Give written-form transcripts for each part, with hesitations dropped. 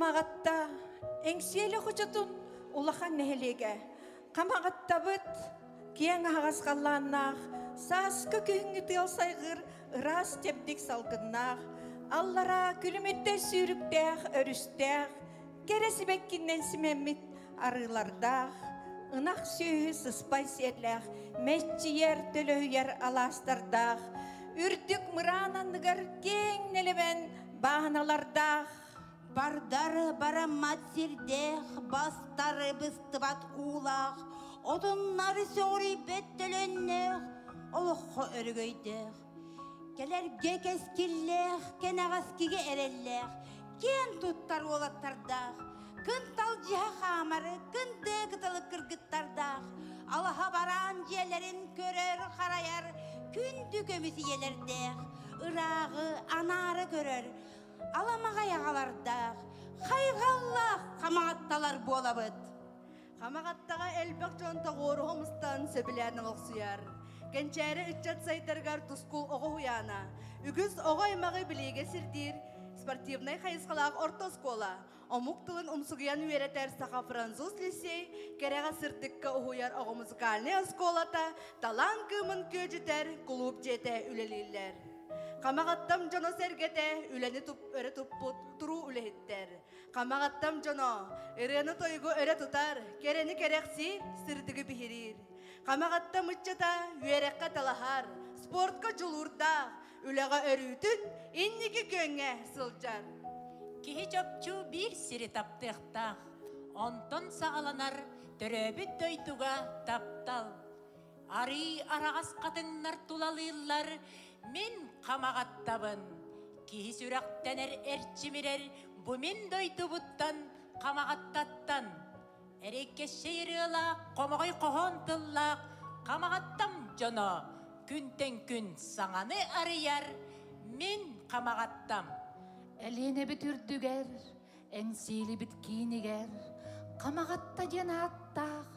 Хамаҕатта Эҥсиэли хочотун улахан нэһилиэгэ. Хамаҕаттабыт киэҥ аһаҕас халлааннаах, сааскы күһүҥҥү тыал сайҕыыр ыраас чэбдик салгыннаах, аллараа күлүмүттэн сүүрүктээх өрүстээх, кэрэ сибэккиннэн симэммит арыылардаах, ынах сүөһү сыспай сиэллээх, мэччийэр, төлөһүйэр алаастардаах, үрдүк мыраан анныгар киэҥ нэлэмэн бааһыналардаах, Бардары бараммат сирдээх, бастары быстыбат уулаах, отуннары сөҕүрүйбэт төлөннөөх, олоххо өрөгөйдөөх. Кэлэргэ кэскиллээх, кэнэҕэскигэ эрэллээх, киэн туттар уолаттардаах, кынталдьыһа хаамары, кындыы кыталык кыргыттардаах, алаһа бараан дьиэлэрин көрөр-харайар күндү көмүс ийэлэрдээх, ырааҕы анаара көрөр, аламаҕай аҕалардаах, хайҕаллаах хамаҕатталар буолабыт. Хамаҕаттаҕа элбэх дьон тоҕуоруһа мустан сөбүлээн олохсуйар. Кэнчээри ыччат сайдарыгар тускул оҕо уһуйаана, үгүс оҕо аймаҕы билиигэ сирдиир спортивнай хайысхалаах орто оскуола, омук тылын умсугуйан үөрэтэр саха-француз лицей, кэрэҕэ сырдыкка уһуйар оҕо музыкальнай оскуолата, талаан кыымын күөдьүтэр кулууп дьиэтэ үлэлииллэр. Хамаҕаттам дьоно-сэргэтэ үлэни өрө туппут туруу үлэһиттэр. Хамаҕаттам дьоно ырыаны-тойугу өрө тутар, кэрэни кэрэхсиир, сырдыгы биһириир. Хамаҕаттам ыччата үөрэххэ талаһар, спортка дьулуурдаах, үлэҕэ өрүүтүн инники күөҥҥэ сылдьар. Киһи чопчу биир сири таптыахтаах. Онтон саҕаланар төрөөбүт дойдуга таптал. Арыы араҕас хатыҥнар тулалыыллар, мин хамаҕаттабын. Киһи сүрэхтэнэр эрчимирэр, бу мин дойдубуттан хамаҕаттаттан. Эрэйкэшшэй ырыалаах, хомоҕой хоһоон тыллаах хамаҕаттам дьоно күнтэн күн саҥаны арыйар, мин хамаҕаттам. Элиэнэбит үрдүгэр, Эҥсиэлибит киинигэр Хамаҕатта диэн ааттаах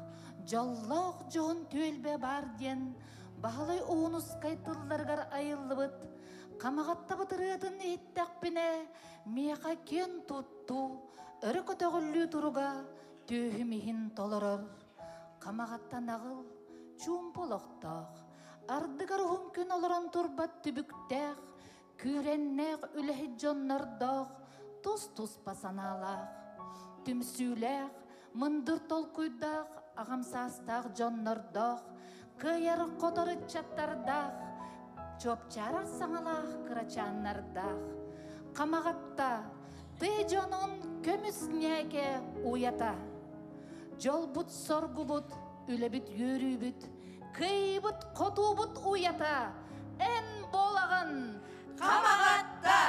дьоллоох дьоһун түөлбэ баар диэн Баһылай Уһунускай тылларыгар айыллыбыт Хамаҕаттабыт ырыатын иһиттэхпинэ, миэхэ киэн туттуу, өрө көтөҕүллүү туруга түөһүм иһин толорор. Хамаҕатта наҕыл, чуумпу олохтоох, ардыгар уһун күн олорон турбат түбүктээх, күүрэннээх үлэһит дьоннордоох, тус-туспа санаалаах, түмсүүлээх, мындыр толкуйдаах, аҕам саастаах дьоннордоох, кыайар-хотор ыччаттардаах, чуопчаарар саҥалаах кырачааннардаах, Хамаҕатта тыа дьонун көмүс ньээкэ уйата. Дьолбут-соргубут, үлэбит үөрүүбүт, кыайбыт-хотуубут уйата эн буолаҕын Хамаҕатта!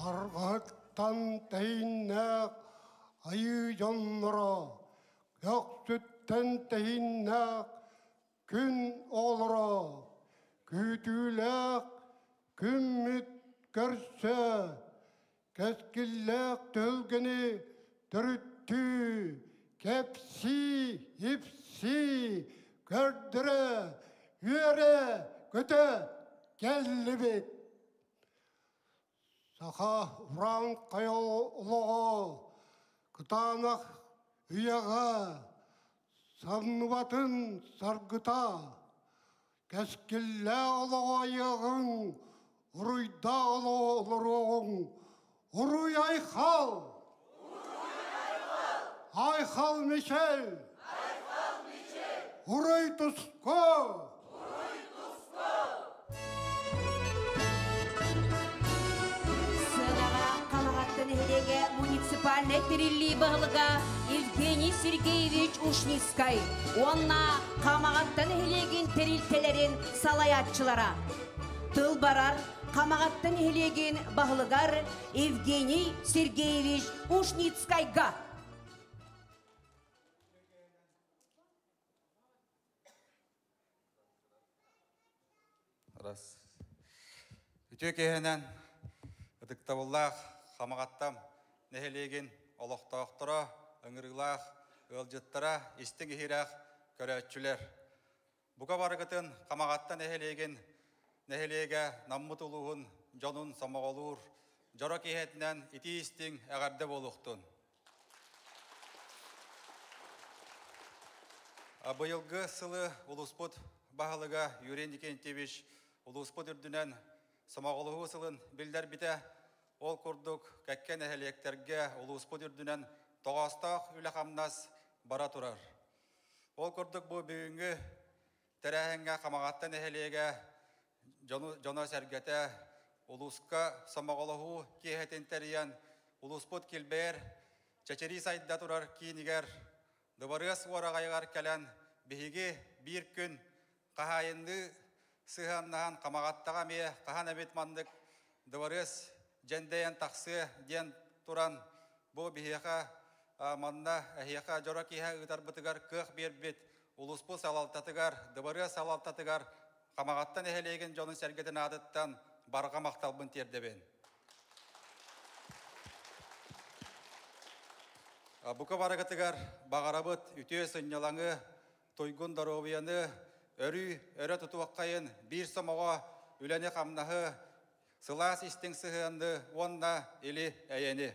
Арҕаһыттан тэһииннээх айыы дьонноро, көхсүттэн тэһииннээх күн оҕолоро, күүтүүлээх күммүт көрсө, кэскиллээх түһүлгэни төрүттүү, кэпсии, ипсии, көрдөрө, үөрэ, көтө кэллибит. Саха урааҥхай олоҕо кытаанах үйэҕэ самныбатын саргыта, кэскиллээх олоҕу айыаҕыҥ, уруйдаах олоҕу олоруоҕуҥ, уруй айхал! Айхал Мичел! Уруй туску! Сыанаҕа Хамаҕатта нэһилиэгэ муниципальнай тэриллии баһылыга Евгений Сергеевич Ушницкай уонна Хамаҕатта нэһилиэгин тэрилтэлэрин салайааччылара. Тыл барар Хамаҕатта нэһилиэгин баһылыгар Евгений Сергеевич Ушницкайга. Раз. Үтүө киэһэнэн ытыктабыллаах Хамаҕаттам нэһилиэгин олохтоохторо, ыҥырыылаах ыалдьыттара, истиҥ иһирэх көрөөччүлэр. Бука барыгытын Хамаҕатта нэһилиэгин нэһилиэгэ Наммыт улууһун дьонун сомоҕолуур дьоро киэһэтинэн итии-истиҥ эҕэрдэ буолуохтун. Быйылгы сылы улууспут баһылыга Юрий Никентьевич улууспут үрдүнэн сомоҕолоһуу сылын биллэрбитэ. Ол курдук, кэккэ нэһилиэктэргэ улууспут үрдүнэн тоҕоостоох үлэ-хамнас бара турар. Ол курдук бу бүгүҥҥү тэрээһиҥҥэ Хамаҕатта нэһилиэгэ дьоно-сэргэтэ улууска сомоҕолоһуу киэһэтин тэрийэн, улууспут килбэйэр чэчирии сайда турар киинигэр Дыбарыас уораҕайыгар кэлэн биһиги биир күн хаһаайынныы сыһыаннаһан Хамаҕаттаҕа эмиэ хаһан эмит маннык дыбарыас дьэндэйэн тахсыа диэн туран, бу биһиэхэ манна эһиэхэ дьоро киэһэ ыытарбытыгар кыах биэрбит улууспут салалтатыгар, дыбарыас салалтатыгар Хамаҕатта нэһилиэгин дьонун-сэргэтин аатыттан барҕа махталбын тиэрдэбин. Бука барыгытыгар баҕарабыт үтүө сынньалаҥы, туйгун доруобуйаны, өрүү өрө тутуоххайын, биир сомоҕо үлэни-хамнаһы, сылаас истиҥ сыһыаны уонна или-эйэни.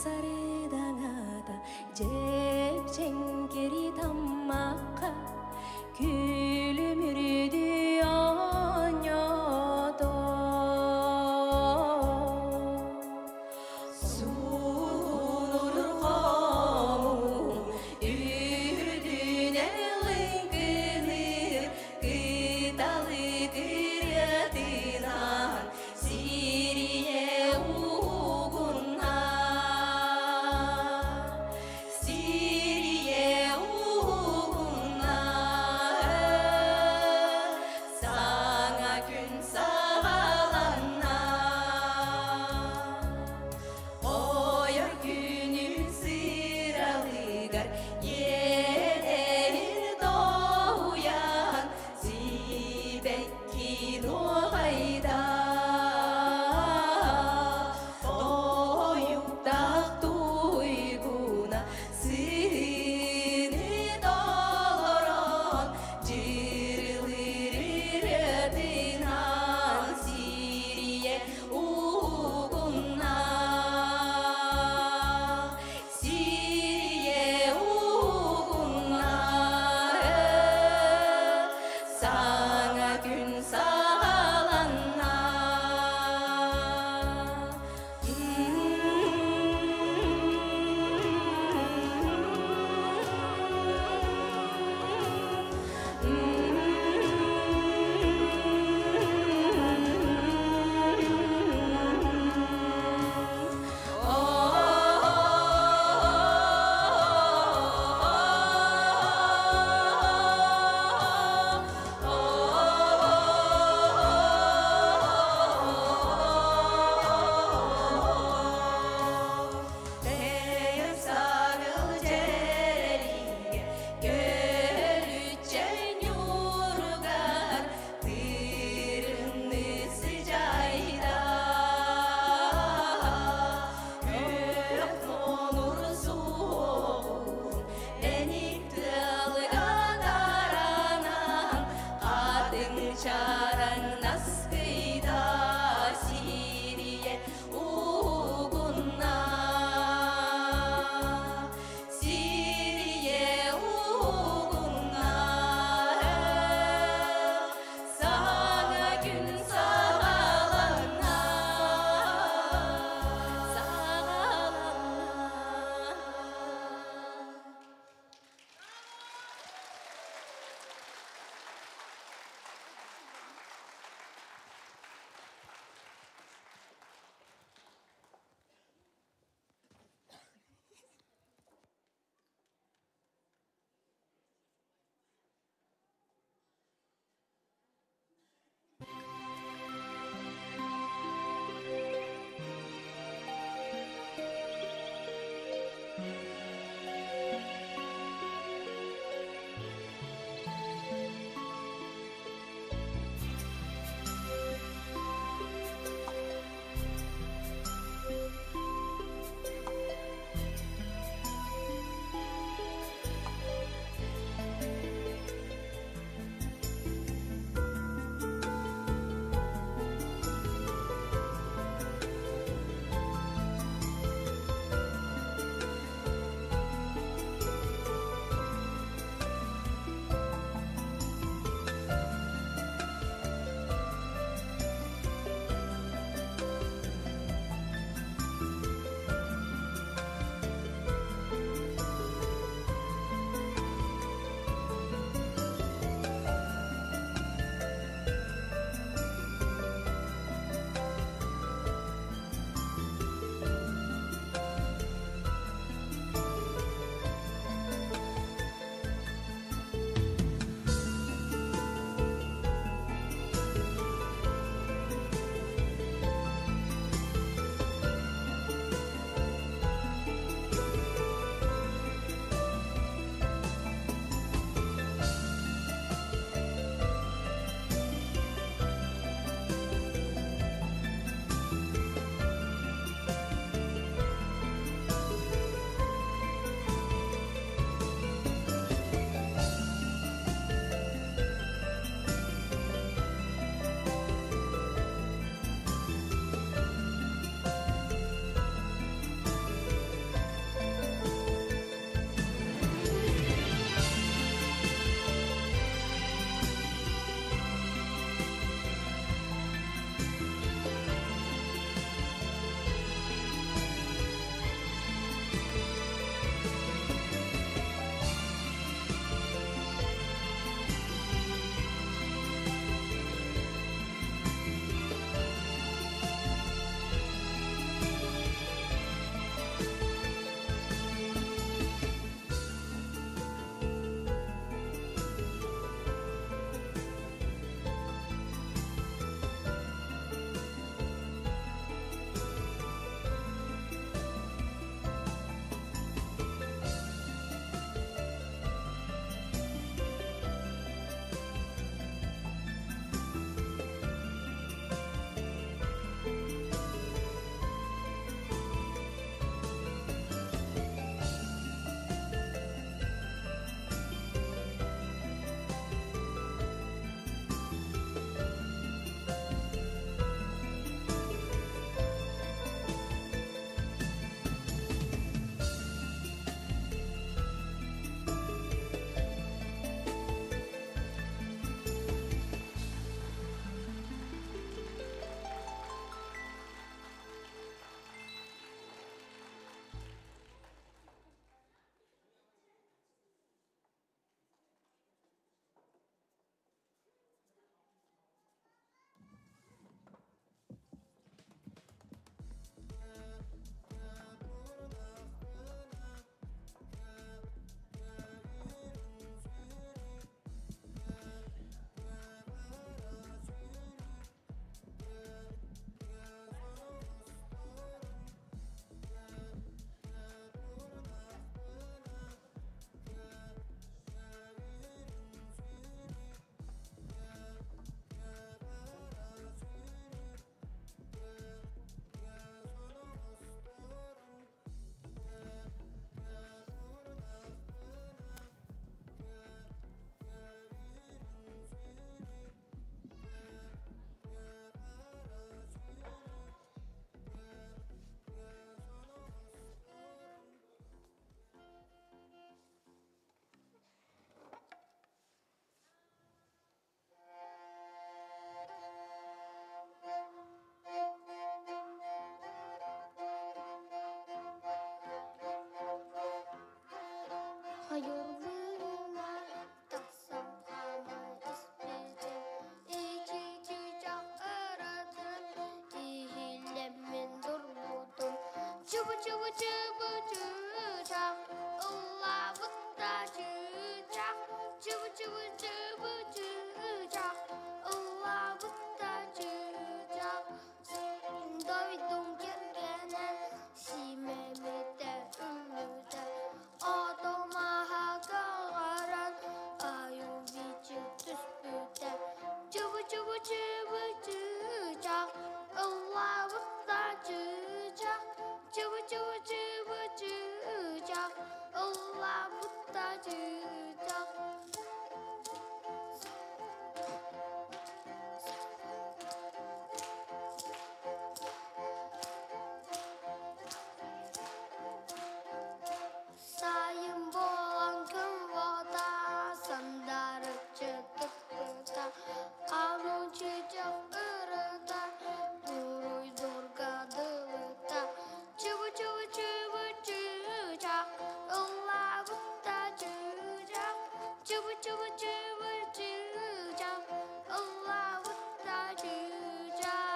Сарыдаҥата дьэп-дьэҥкири таммахха күлүмүрдүү оонньоото. Суунур хомуһун үрдүнэн лыҥкыныыр кыталык ырыатынан сирийэ угунна. Сирийэ угунна. Саҥа күн саҕаланна. Ойор күнүн сыралыгар иэдэһин тоһуйан сибэкки нуоҕайда. Тойуктаах туйгуна сыһыыны толорон дьырылыыр ырыатынан сирийэ угунна. Сирийэ угунна. Саҥа күн саҕаланна. Ойуур быыһынан тахсан хааман испитим, ичи-чычах ыратын иһиллэммин турбутум. Чыбы-чыбы-чыбы-чыычах, ыллаабыт да чыычах, чыбы-чыбы-чыбы-чыычах, ыллаабыт да чыычах. Дойдум кэргэнэ симэммитэ үммүтэ, Ото-маһа көҕөрөн айуу-бичик түспүтэ. Чыбы-чыбы-чыбы-чыычах, ыллаабыт да чыычах, чыбы-чыбы-чыбы-чыычах, ыллаабыт да чыычах. Сайын буолан күн уота сандарыччы тыкпыта, Хануу чыычах ырыта, дуруйдуурга дылыта. Чыбы-чыбы-чыбы-чыычах, ыллаабыт да чыычах, Чыбы-чыбы-чыбы-чыычах, ыллаабыт да чыычах.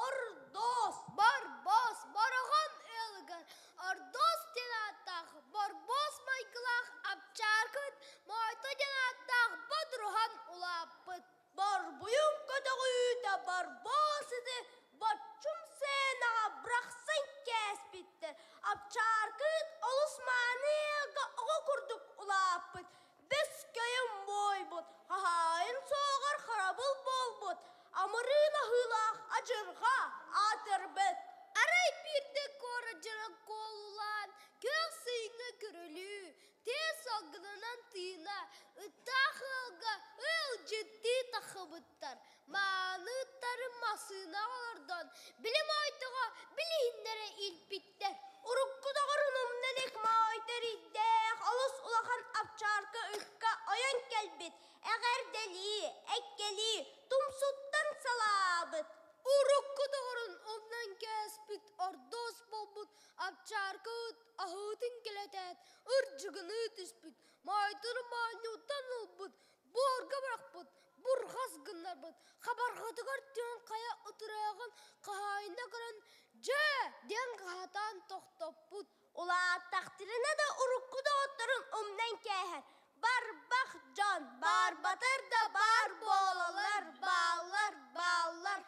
Ордос, Барбос, Бороҕон ыалыгар Ордос диэн ааттаах Борбуос майгылаах Апчааркыт Моойто диэн ааттаах бодуруһан улааппыт. Борбуйун көтөҕүүтэ Барбос ити боччум сценаҕа бырахсан кээспиттэр. Апчааркыт олус мааны ыалга оҕо курдук улааппыт. Бэс көйөн буойбут, хаһаайын суоҕар харабыл буолбут, амырыын аһыылаах адьырҕа аатырбыт. Арай биирдэ куорат дьоно куолулаан, күөх сыыҥҥа көрүлүү, тыа салгынынан тыына, ыттаах ыалга ыалдьыттыы таххыбыттар. Мааны ыттарын массыынаҕа олордон, билим ойтоҕо билиһиннэрэ илпиттэр. Урукку доҕорун умна илик моойто эрийдээх, олус улахан апчаарка ыкка ойон кэлбит, эҕэрдэлии, эккэлии, тумсуттан салаабыт. Урукку доҕорун умнан кээспит, ордуос буолбут апчаарка ыт аһыытын кэлэтээт, ырдьыгыныы түспүт, моойтору моонньууттан ылбыт, буорга бырахпыт, бурҕас гыннарбыт, хабарҕатыгар түөн хайа ытырыаҕын хаһаайына көрөн «Дьэ!» диэн хаһатаан тохтоппут. Улааттахтарына да урукку доҕотторун умнан кээһэр. Барбах дьон, барбатар да бар буолаллар, бааллар, бааллар.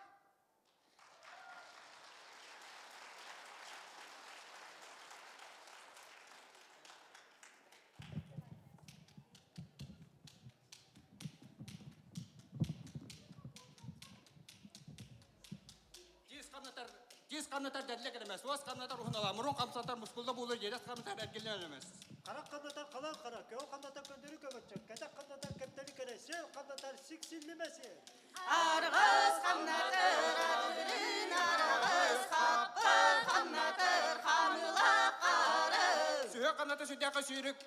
Тиис хамнатар, тиис хамнатар дэрлек эмэс, уос хамнатар уһунала, мурун хамсатар мускулда буолар, иэдэс хамнатар эргиллэн эмэс. Харах хамнатар халан хара, көҕү хамнатар көндөрү көмөччө, кэтэх хамнатар кэптэли кэрэ, сиэл хамнатар сиксиллимэ сиэл. Аргыс хамнатыр арырын арагыс, хаппар хамнатыр хамылак арыс. Сүһүөх хамнатар сүрдээххэ сүүрүк,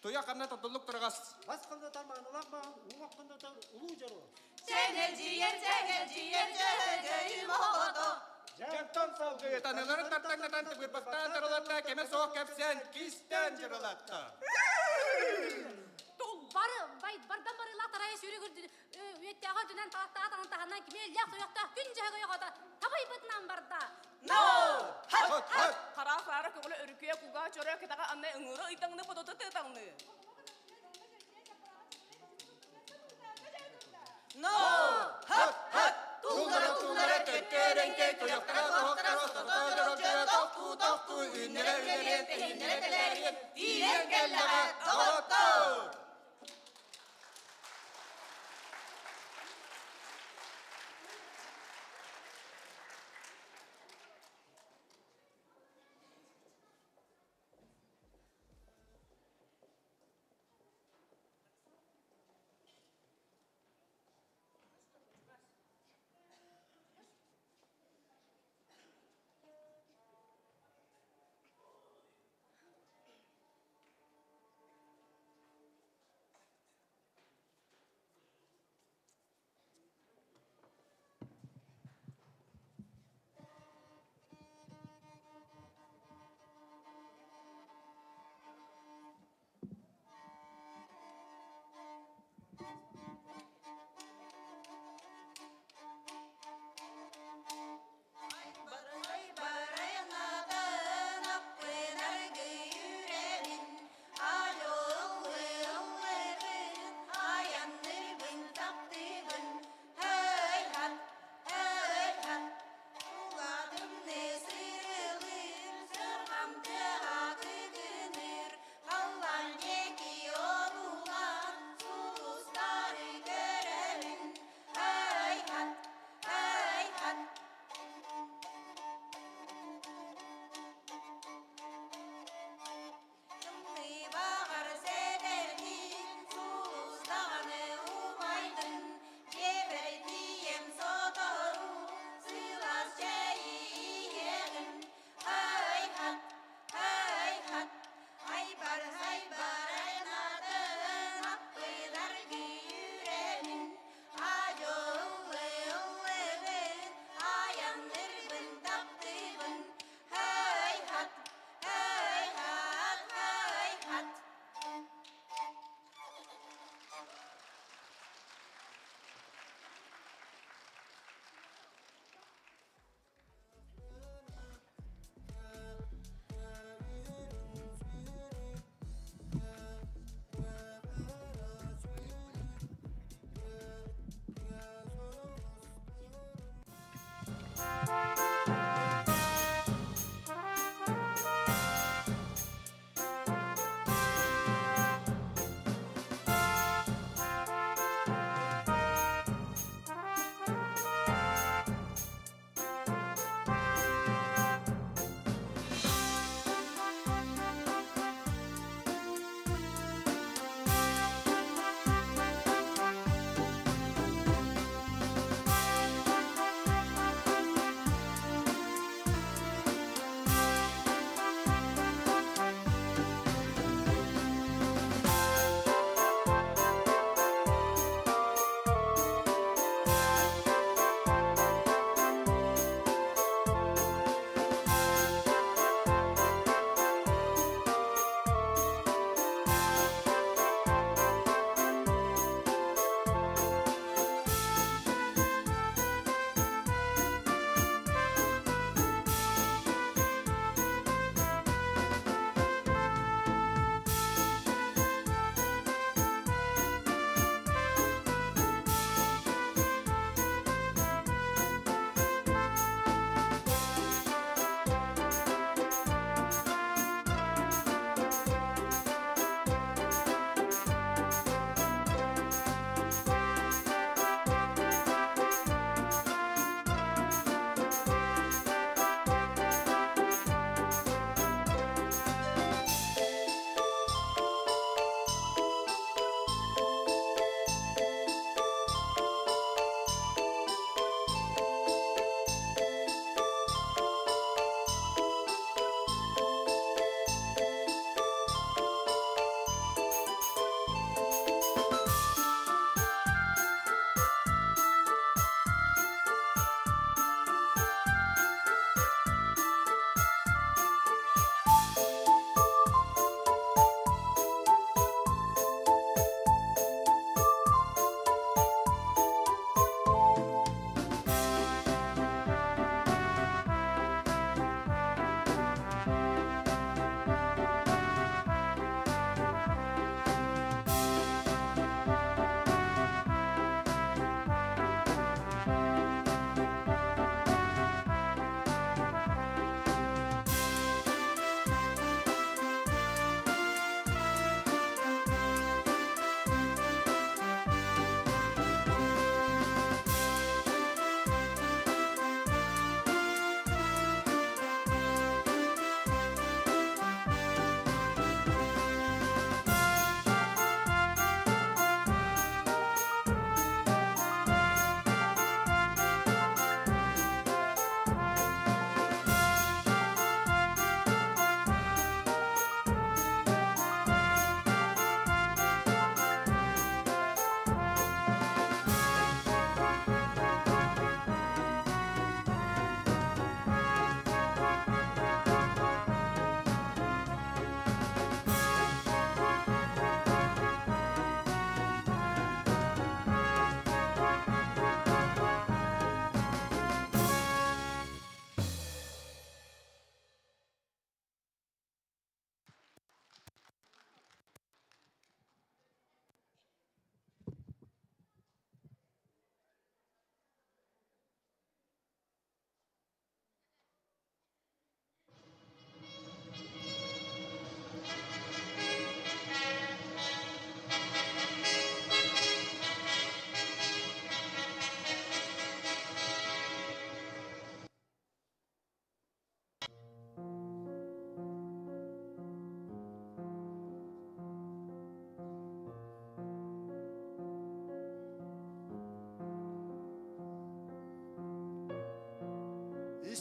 туйах хамнатар туллук турагас. Бас хамнатар маанылаах маан, уҥуох хамнатар улуу дьоруо. Чэҥэлдьийэр чэҥэлдьийэр дьөһөгөйүм оҕото. Дьантан салгыы таныгарын тартаҥнатан тыбыырбахтаан таралатта, кэмэ суох кэпсээн кистээн дьырылатта. Бары бардан барыылаах тарайа сүүрүгүр үөттээҕи үрдүнэн тааттаҕа таҥан таһынан кимиэллээх тойохтоох күн дьөһөгөй оҕото табайбытынан барда. No! Хат, хат! Хара хаара көҕүлэ өрүкүйэ кугаа чөрө кэтэҕэ анна ыҥыыра ыйдаҥны бодото тыытаҥны. No! Хат, хат! Туллара туллара төттөрөҥкөй туйахтара тоһохтара сотото дорогдьуйа тохтуу тохтуу үүннэрэ үлэлиэн тэһииннэрэ тэлээриэн тиийэн кэллэҕэ доҕоттоор!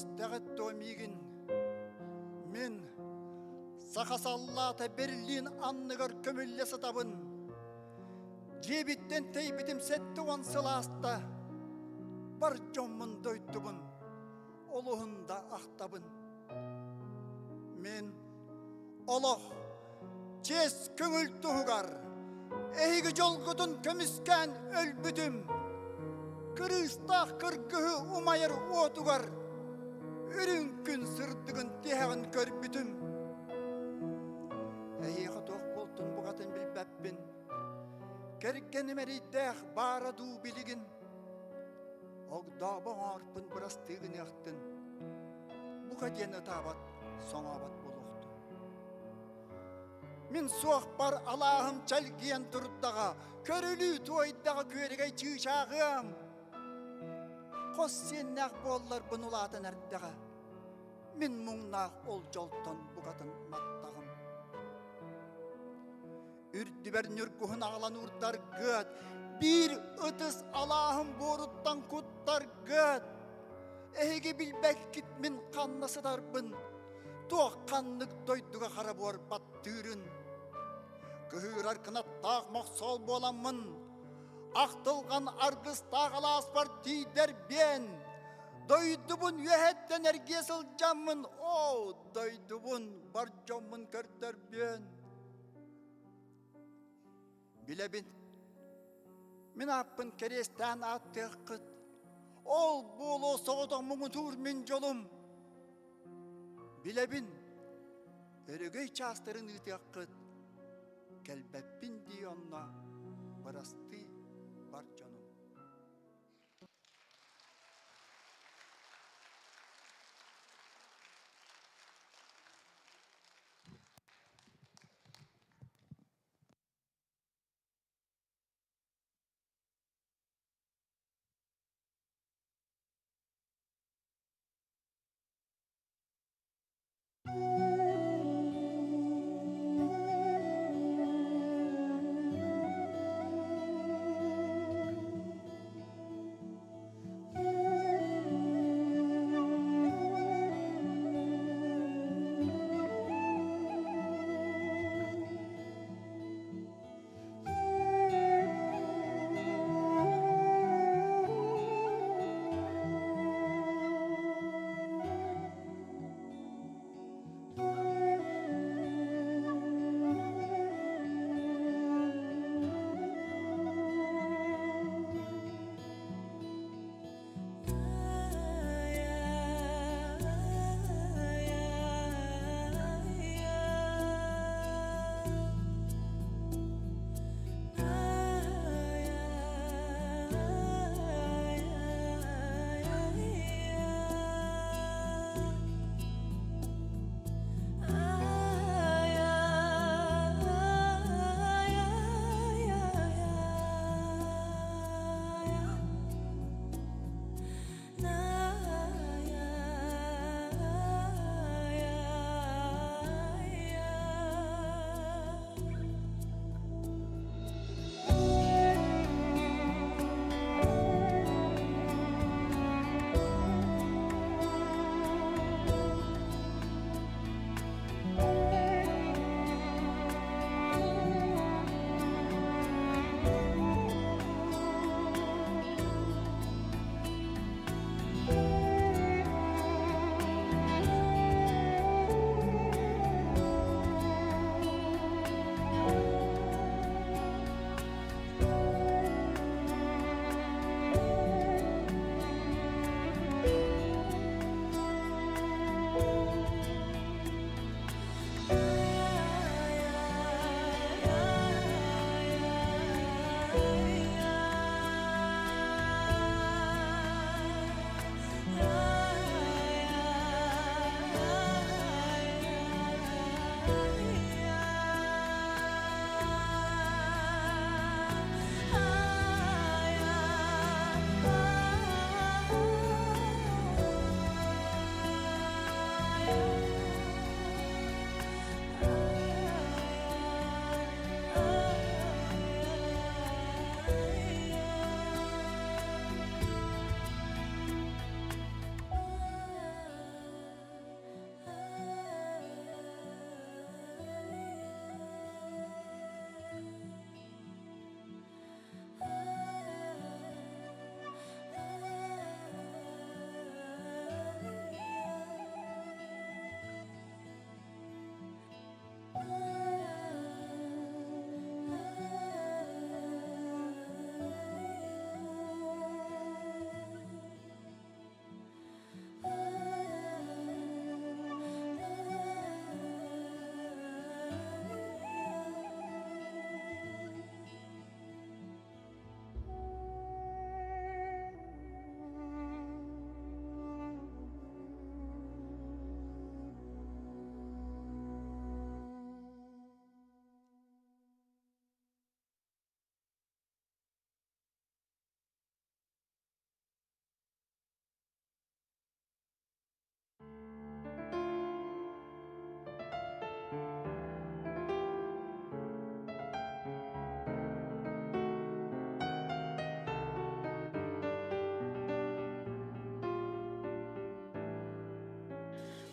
Истэҕит дуо миигин? Мин саха саллаата Берлин анныгар көмүллэ сытабын. Дьиэбиттэн тэйбитим 70 сыл ааста. Бар дьоммун дойдубун олуһун да ахтабын. Мин олох чиэс көҥүл туһугар эһиги дьолгутун көмүскээн өлбүтүм. Кырыыстаах кыргыһы умайар уотугар үрүҥ күн сырдыгын тиһэҕин көрбүтүм. Эһиэхэ туох буолтун букатын билбэппин. Кэргэним эрэйдээх баара дуу билигин. Огдообо оҥоорпун бырастыы гыныахтын. Бука диэн ытаабат, соҥообот буолуохтун. Мин суохпар алааһым чэлгийэн турдаҕа, көрүлүү туойдаҕа күөрэгэй чыычааҕыам. Хос сиэннээх буолларбын улаатан эрдэҕэ. Мин муҥнаах ол дьолтон букатын маттаҕым. Үрдүбэр ньургуһун аҕалан уурдаргыат, биир ытыс алааһым буоруттан куттаргыат. Эһиги билбэккит мин ханна сытарбын, туох ханнык дойдуга хара буор баттыырын. Кыһыырар кынаттаах мохсоол буоламмын, ахтылҕан аргыстаах алааспар тиийдэрбиэн, дойдубун үөһэттэн эргиэ сылдьаммын, оо, дойдубун, бар дьоммун көрдөрбүөн. Билэбин, мин ааппын кэриэстээн ааттыаххыт. Ол буолуо соҕотох муҥутуур мин дьолум. Билэбин, өрөгөй чаастарын ыытыаххыт. Кэлбэппин дии онно, бырастыы бар дьонум.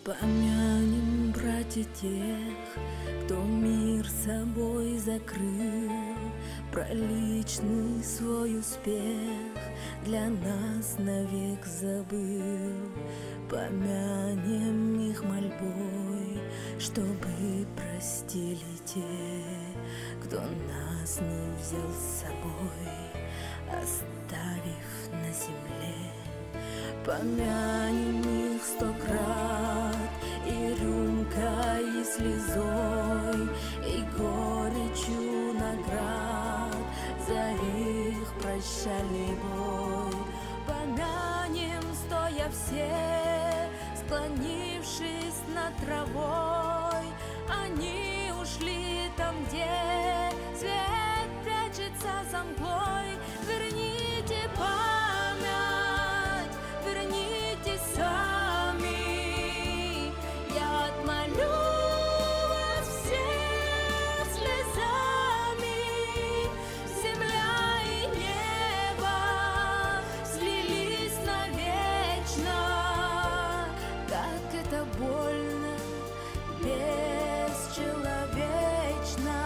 Помянем, братья, тех, кто мир собой закрыл, про личный свой успех для нас навек забыл. Помянем их мольбой, чтобы простили те, кто нас не взял с собой, оставив на земле. Помянем их сто крат, и рюмкой, и слезой, и горечью наград за их прощальный бой. Помянем, стоя все, склонившись над травой, они ушли там, где свет прячется за мглой. Верните память, верните сами. Я отмолю вас всех слезами. Земля и небо слились навечно. Как это больно, бесчеловечно.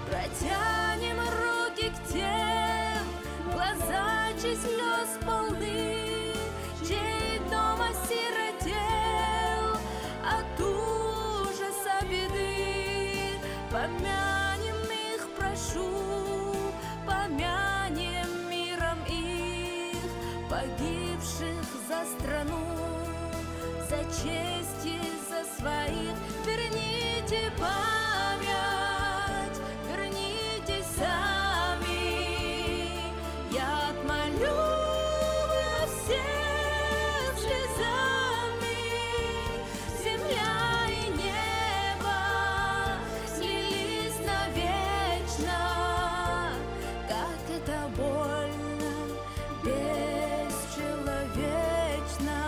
Протянем руки к тем, глаза чьи слез полны, чей дом осиротел от ужаса беды. Помянем их, прошу, помянем миром их, погибших за страну, за честь и за своих. Верните память, верните сами. Я отмолю вас всех слезами. Земля и небо слились навечно. Как это больно, бесчеловечно.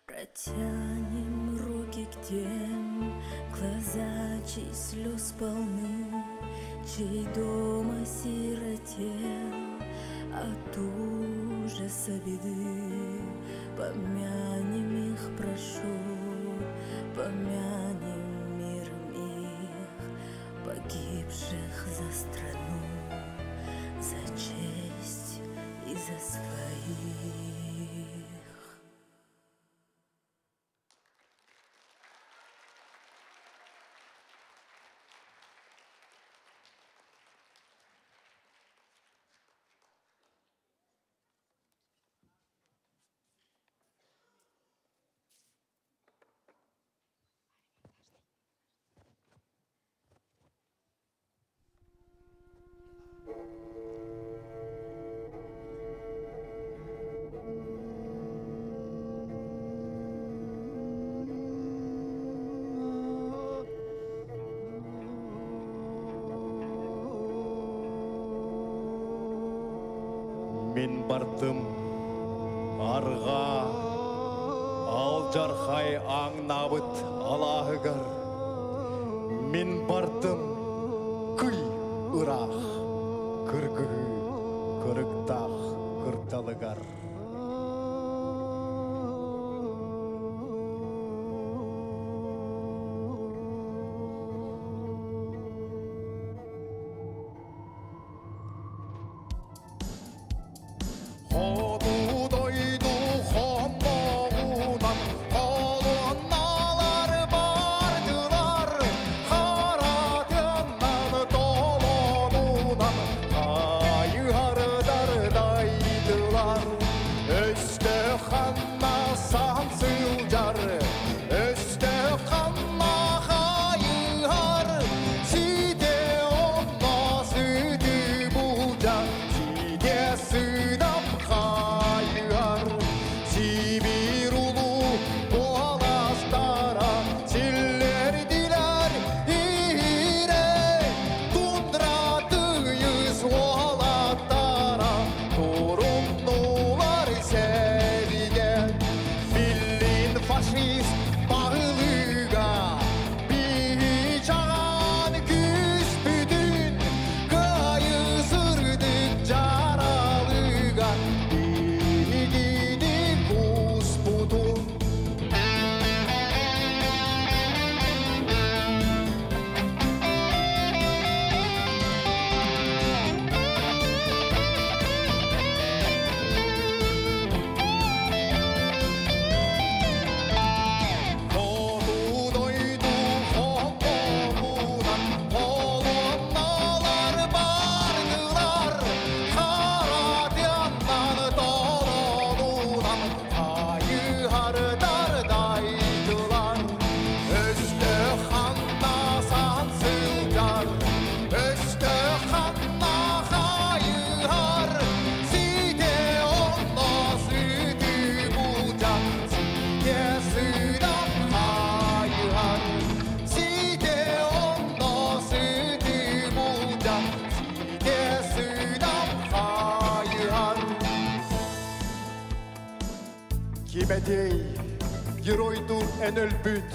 Протянем руки к тем, глаза чьи слез полны, чей дом осиротел от ужаса беды. Помянем их, прошу, помянем миром их, погибших за страну, за честь и за своих. Мин бардым арҕаа алдьархай ааҥнаабыт алааһыгар. Мин бардым кый ыраах кыргыһыы кырыктаах кырдалыгар. Хоту дойду хомоҕунан колонналар бардылар, харатынан толонунан хайыһардар дайдылар. Өстөөх ханна сан сылдьар, өстөөх ханна хайыһар, сите онно сыты булдьа, сите сыдам. Кэлэтиэй, геройдуу эн өлбүт,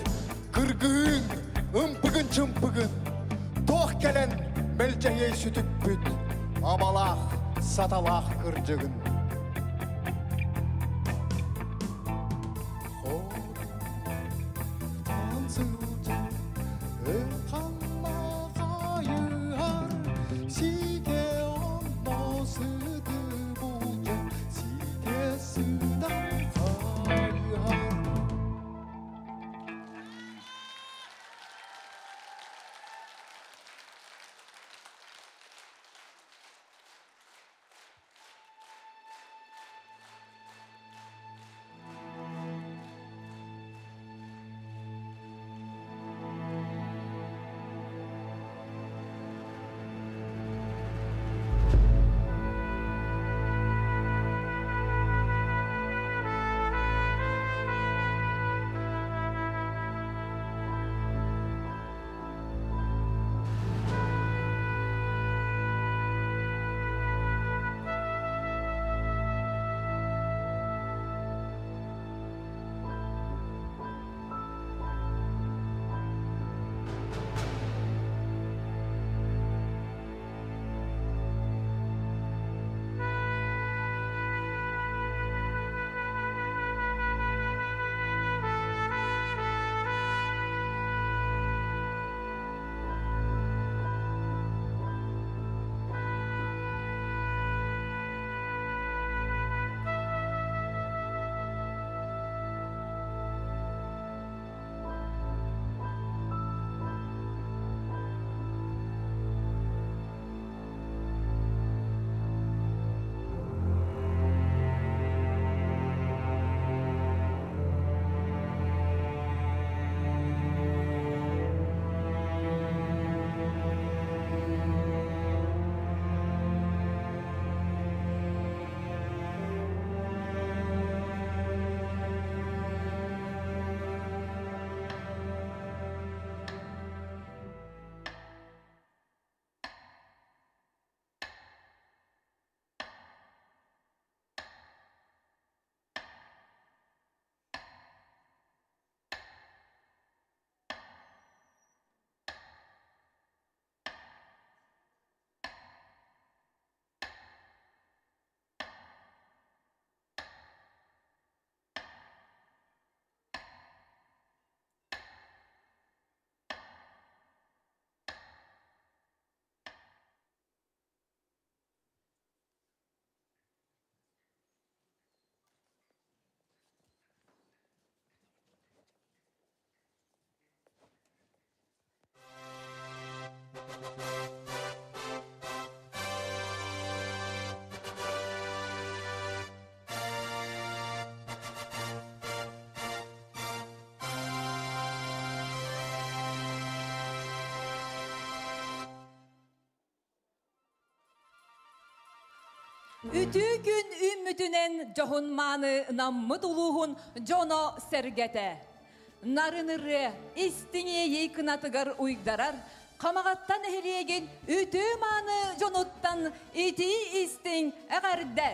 кыргыһыыҥ, ымпыгын-чымпыгын, туох кэлэн мэлдьэһиэй сүтүкпүт, абалаах, саталаах кырдьыгын. Үтүү күн үүммүтүнэн дьоһун мааны наммыт улууһун дьоно сэргэтэ. Нарын ырыа истиҥ иэйии кынатыгар уйдарар Хамаҕатта нэһилиэгин үтүө мааны дьонуттан итии истиҥ эҕэрдэ!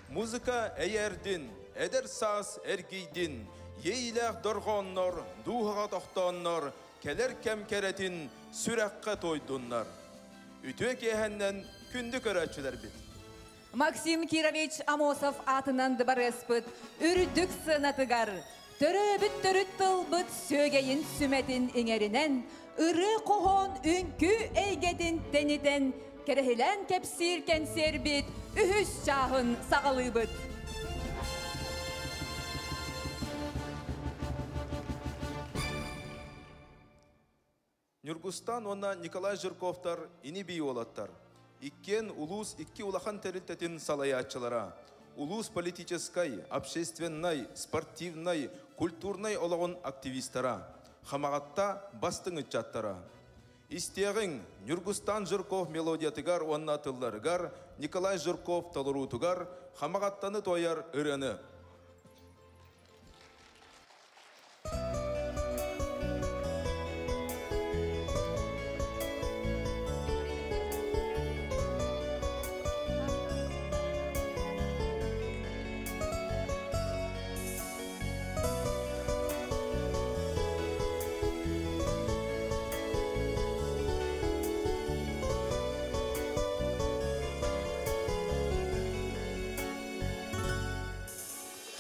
Музыка эйээрдин, эдэр саас эргийдин, иэйиилээх дорҕооннор, дууһаҕа тохтооннор, кэлэр кэм кэрэтин сүрэххэ туойдуннар. Үтүө киэһэннэн күндү көрөөччүлэрбит! Максим Кирович Амосов аатынан дыбарыаспыт үрдүк сыанатыгар төрөөбүт төрүт тылбыт сүөгэйин сүмэтин иҥэринэн, ырыа-хоһоон үҥкүү эйгэтин тэнитэн, кэрэһилээн кэпсиир кэнсиэрбит үһүс чааһын саҕалыыбыт. Ньургустан уонна Николай Жирковтар ини-бии уолаттар. Иккиэн улуус икки улахан тэрилтэтин салайааччылара. Улуус политическай, общественнай, спортивнай, культурнай олоҕун активистара. Хамаҕатта бастыҥ ыччаттара. Истиэҕиҥ, Ньургустан Жирков мелодиятыгар уонна тылларыгар, Николай Жирков толоруутугар Хамаҕаттаны туойар ырыаны.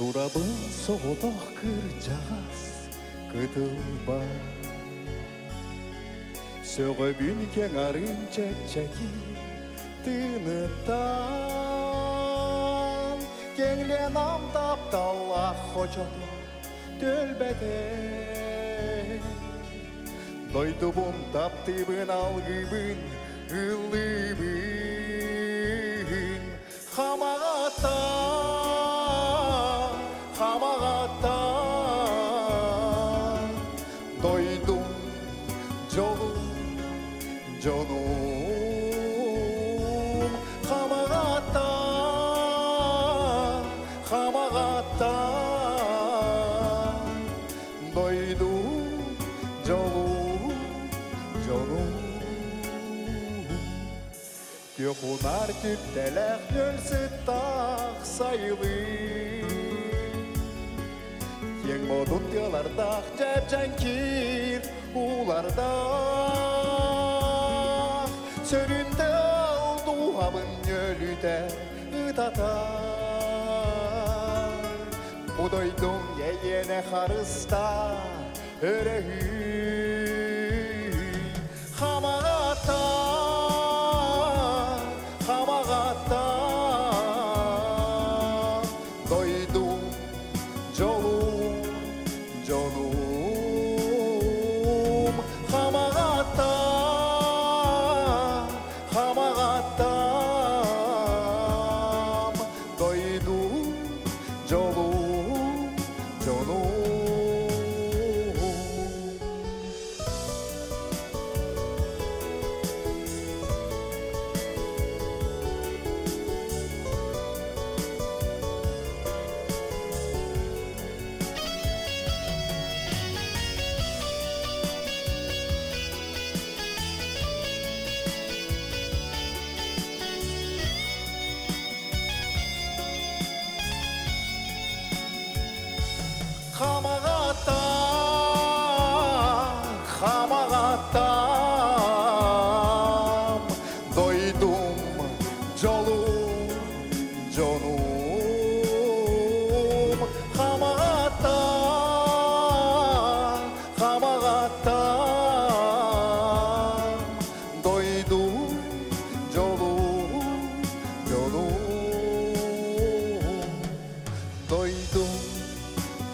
Турабын соҕотох кырдьаҕас кытылбар Сөҕөбүн кэҥ арын чэпчэки тыыныттан Кэҥленам тапталлаах хочото төлбөтө Дойдубун таптыыбын алгыыбын ыллыыбын Хамаҕатта, хамаҕатта Дойдум, дьолум, дьонум Хамаҕатта, хамаҕатта Дойдум, дьолум, дьонум Күөх унаар түптэлээх нөл сыттаах сайылыы Киэҥ модун тыалардаах дьэп-дьэҥкир уулардаах Сөрүн тыал дууһабын ньөлүтэ ытатар Бу дойдум эйиэнэ харыста өрөһүй Хамаҕатта, хамаҕатта Дойдум, дьолум, дьонум Хамаҕатта, хамаҕатта Дойдум, дьолум, дьонум Хамаҕатта, хамаҕаттам, дойдум, дьолум, дьонум. Хамаҕатта, хамаҕаттам, дойдум, дьолум, дьонум. Дойдум,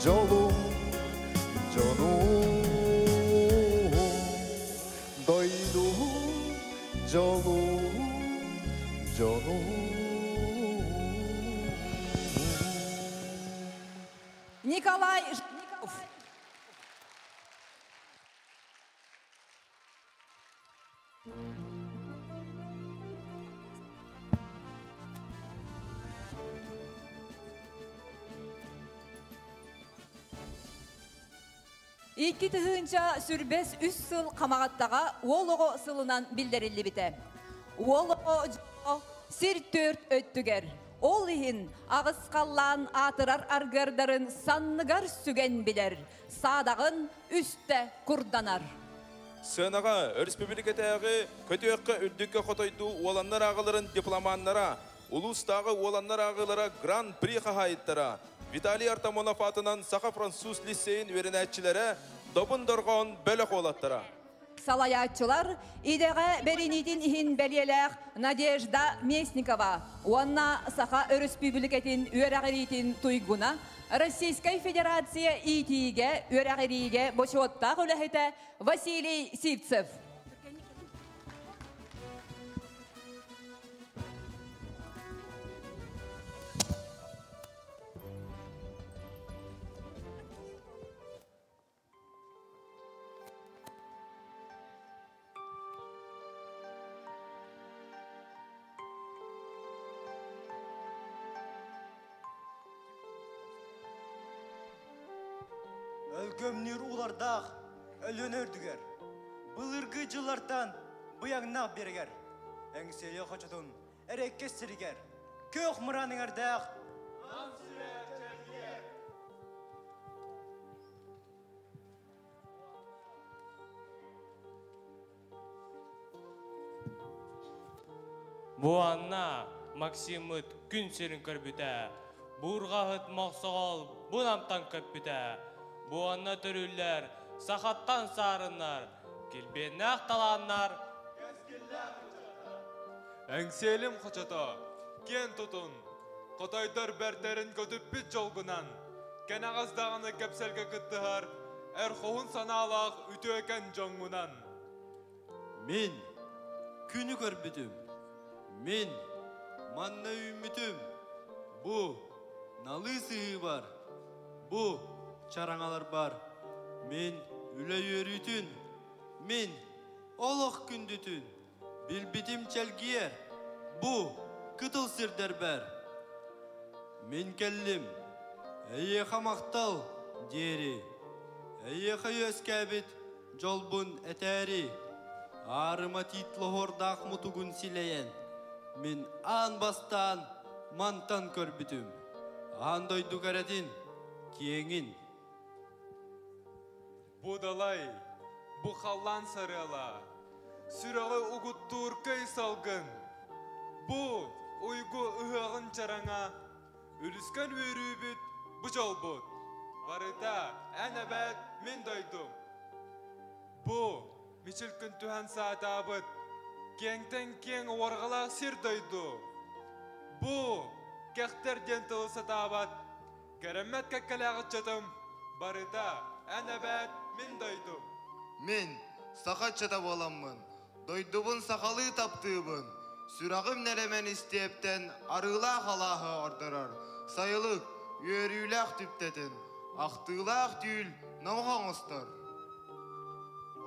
дьолум, дьонум. Дойдум, дьолум, дьонум. Николай Жирков. Икки тыһыынча сүрбэс үс сыл хамаҕаттаҕа уол оҕо сылынан биллэриллибитэ. Уол оҕо дьоло сир төрт өттүгэр. Ол иһин аҕыс халлаан аатырар аргыардарын санныгар сүгэн билэр, саадаҕын үстэ курданар. Сыанаҕа өрөспүүбүлүкэтээҕи көтүөххэ үрдүккэ хотойдуу уоланнар ааҕыларын дипломаннара, улуустааҕы уоланнар ааҕыылара Гран-при хаһаайыттара, Виталий Артамонов аатынан Саха-француз лицейин үөрэнээччилэрэ Добун дорҕоон бөлөх уолаттара. Салайааччылар идэҕэ бэриниитин иһин бэлиэлээх Надежда Местникова уонна Саха Өрөспүүбүлүкэтин үөрэҕириитин туйгуна, Российскай Федерация иитиигэ үөрэҕириигэ бочуоттаах үлэһитэ Василий Сивцев. Өлгөмнүүр улардаах Өлүөнэ үрдүгэр, былыргы дьыллартан быйаҥнаах биэрэгэр, Эҥсиэли хочотун эрэккэс сиригэр, күөх мыраан эҥэрдээх Бу анна Максиммыт күн сирин көрбүтэ. Буурҕаһыт мохсоҕол бу намтан көппүтэ. Бу онно төрүүллэр, сахаттан саарыннар, килбиэннээх талааннар, Эҥсиэлим хочото, киэн тутун, хотойдор бэртэрин көтүппүт дьолгунан, кэнэҕэс даҕаны кэпсэлгэ кыттыһар эр хоһун санаалаах үтүөкэн дьоҥҥунан. Мин күнү көрбүтүм. Мин манна үүммүтүм. Бу налыы сыһыы бар. Бу чараҥалар бар. Мин үлэ үөрүүтүн, мин олох күндүтүн билбитим чэлгиэр. Бу кытыл сирдэрбэр. Мин кэллим. Эйиэхэ махтал диэри. Эйиэхэ үөскээбит дьолбун этээри. Аарыма тиит лоһуордаах мутугун силэйэн, мин аан бастаан мантан көрбүтүм. Аан дойду кэрэтин, киэҥин. Бу далай, бу халлаан сарыала, сүрэҕи угуттуур көй салгын. Бу уйгу ыһыаҕын чараҥа, үлүскэн үөрүүбүт бу дьолбут. Барыта эн эбээт мин дойдум. Бу мичил күн түһэн саатаабыт, киэҥтэн киэҥ уорҕалаах сир дойду. Бу кэхтэр диэн тылы сатаабат, кэрэммэт кэккэлээх ыччатым, барыта эн эбээт мин дойдум. Мин саха ыччата буоламмын, дойдубун сахалыы таптыыбын. Сүрэҕим нэлэмэн истиэптэн арыылаах алааһы ордорор. Сайылык, үөрүүлээх түптэтин, ахтыылаах түүл номох оҥостор.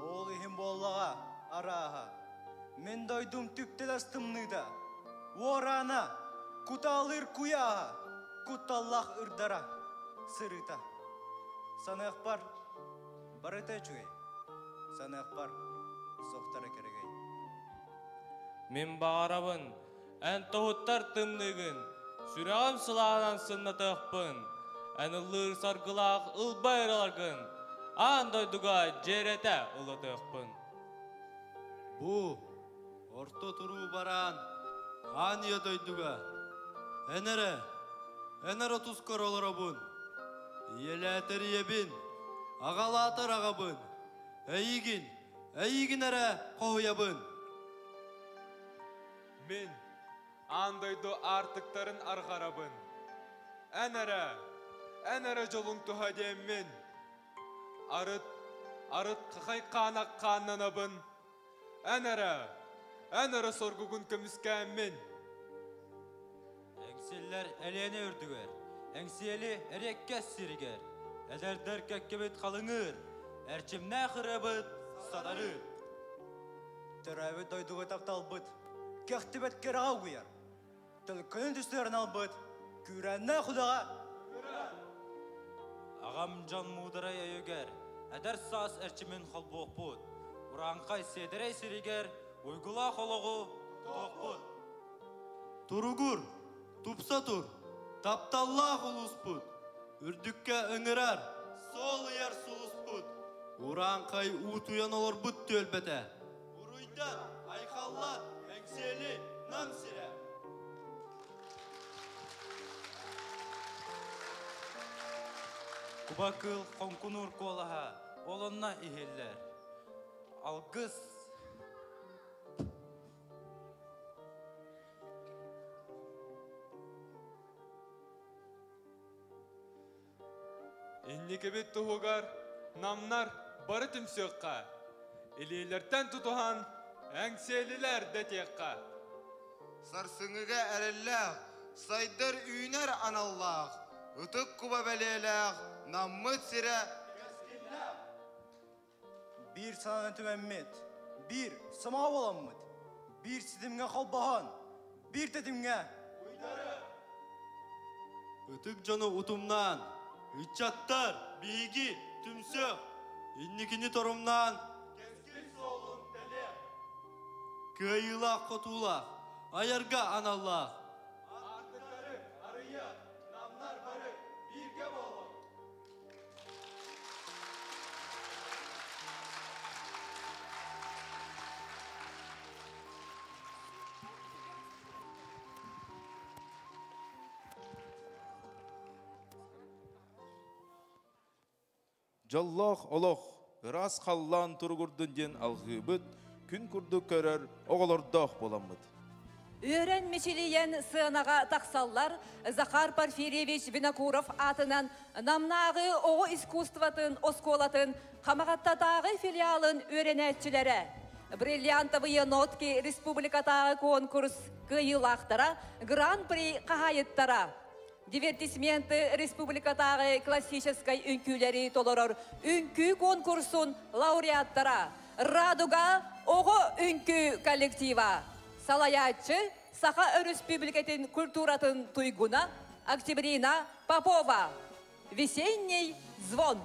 Ол иһин буоллаҕа, арааһа. Мин дойдум түптэлэс тымныыта, уораана, кутаалыыр куйааһа, кутталлаах ырдара, сырыыта. Саныахпар, барыта үчүгэй. Саныахпар, сохтара кэрэгэй. Мин баҕарабын, эн тоһуттар тымныыгын, сүрэҕим сылаанан сымнатыахпын, эн ыллыыр саргылаах ылбай ыраларгын, аан дойдуга дьиэрэтэ ыллатыахпын. Бу орто туруу бараан аан ийэ дойдуга эн эрэ, эн эрэ тускар олоробун. Ийэлээтэр ийэбин, аҕалаатар аҕабын, эйигин, эйигин эрэ хоһуйабын. Мин аан дойду аартыктарын арҕарабын. Эн эрэ, эн эрэ дьолуҥ туһа диэммин. Арыт, арыт хахай хаанах хааннанабын. Эн эрэ, эн эрэ соргугун көмүскээммин. Эҥсиллэр Элиэнэ үрдүгэр, Эҥсиэли эриэккэс сиригэр, эдэрдэр кэккэбит халыҥыыр, эрчимнээх ырыабыт сатарыыр. Төрөөбүт дойдуга тапталбыт, кэхтибэт кэрэҕэ угуйар. Төлкөнүн түстэһэрин албыт, күүрээннээх удаҕа Аҕам дьон муударай өйүгэр, эдэр саас эрчимин холбуохпут, урааҥхай сиэдэрэй сиригэр уйгулаах олоҕу тутуохпут. Туругур, тупса тур, тапталлаах улууспут, үрдүккэ ыҥырар, суол ыйар сулуспут, урааҥхай уутуйан олорбут түөлбэтэ. Уруйдан, айхаллан, Эҥсиэли, Нам сирэ! Куба кыыл хоҥкунуур куолаһа ол онно иһиллэр. Алгыс Инникибит туһугар намнар бары түмсүөххэ, илиилэртэн тутуһан эҥсиэлилэр дэтиэххэ. Сарсыҥҥыга эрэллээх, сайдар үүнэр аналлаах, ытык куба бэлиэлээх Наммыт сирэ кэскиллээх. Биир санааны түмэммит, биир сомоҕо буоламмыт, биир ситимҥэ холбоһон, биир тэтимҥэ уйдары. Ытык дьону утумнаан, ыччаттар, биһиги түмсүөх, инникини торумнаан, кэскил суолун тэлиэх. Кыайыылаах-хотуулаах, айарга аналлаах. Аартыктары арыйыах, намнар бары бииргэ буолуҥ! Дьоллоох олох, ыраас халлаан туругурдун диэн алҕыыбыт, күн курдук көрөр оҕолордоох буоламмыт. Үөрэн мичилийэн сыанаҕа тахсаллар Захар Порфирьевич Винокуров аатынан Намнааҕы оҕо искусствотын оскуолатын Хамаҕаттатааҕы филиалын үөрэнээччилэрэ, Бриллиантовые нотки республикатааҕы конкурс кыайыылаахтара, Гран-при хаһаайыттара, Дивертисменты республикатааҕы классическай үҥкүүлэри толорор үҥкүү конкурсун лауреаттара, Радуга оҕо үҥкүү коллектива, салайааччы Саха Өрөспүүбүлүкэтин культуратын туйгуна Октябрина Попова. Весенний звон.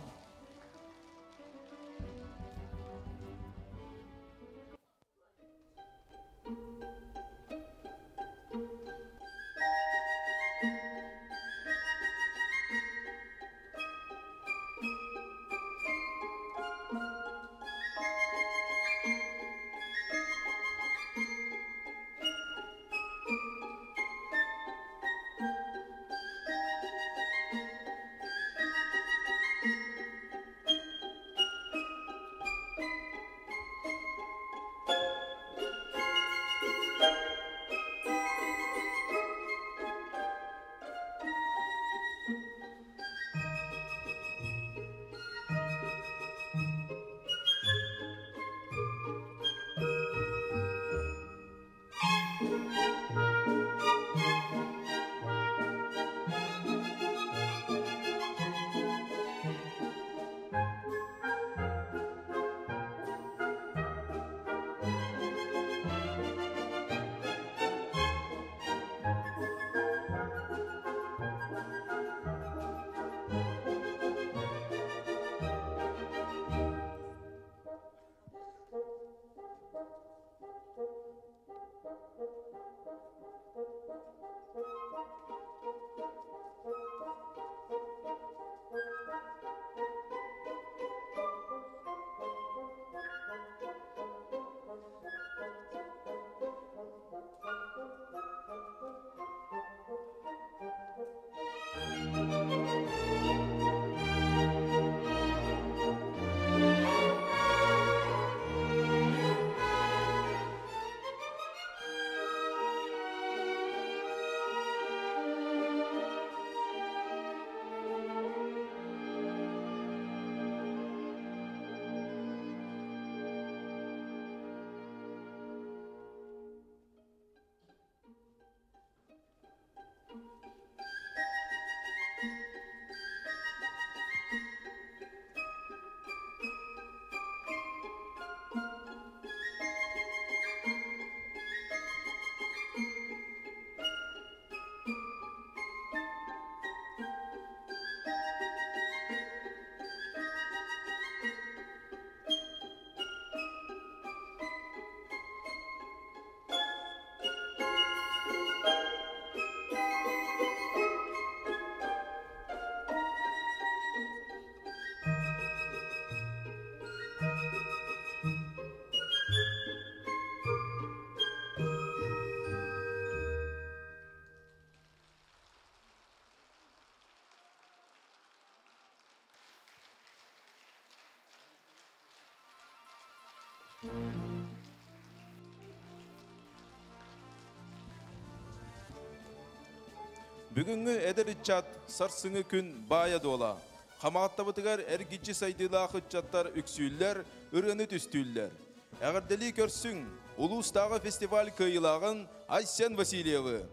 Бүгүҥҥү эдэр ыччат сарсыҥҥы күн баайа-дуола. Хамаҕаттабытыгар эргиччи сайдыылаах ыччаттар үксүүллэр, ырыаны түстүүллэр. Эҕэрдэлии көрсүҥ, улуустааҕы фестиваль кыайыылааҕын Айсен Васильевы!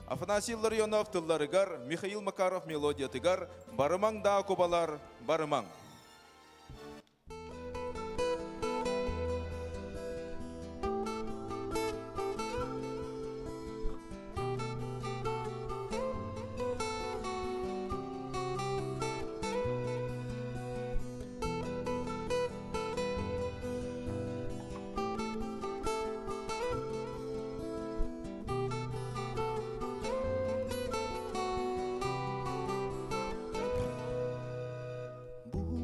Афанасий Ларионов тылларыгар, Михаил Макаров мелодиятыгар «Барымаҥ даа кубалар, барымаҥ!» Бу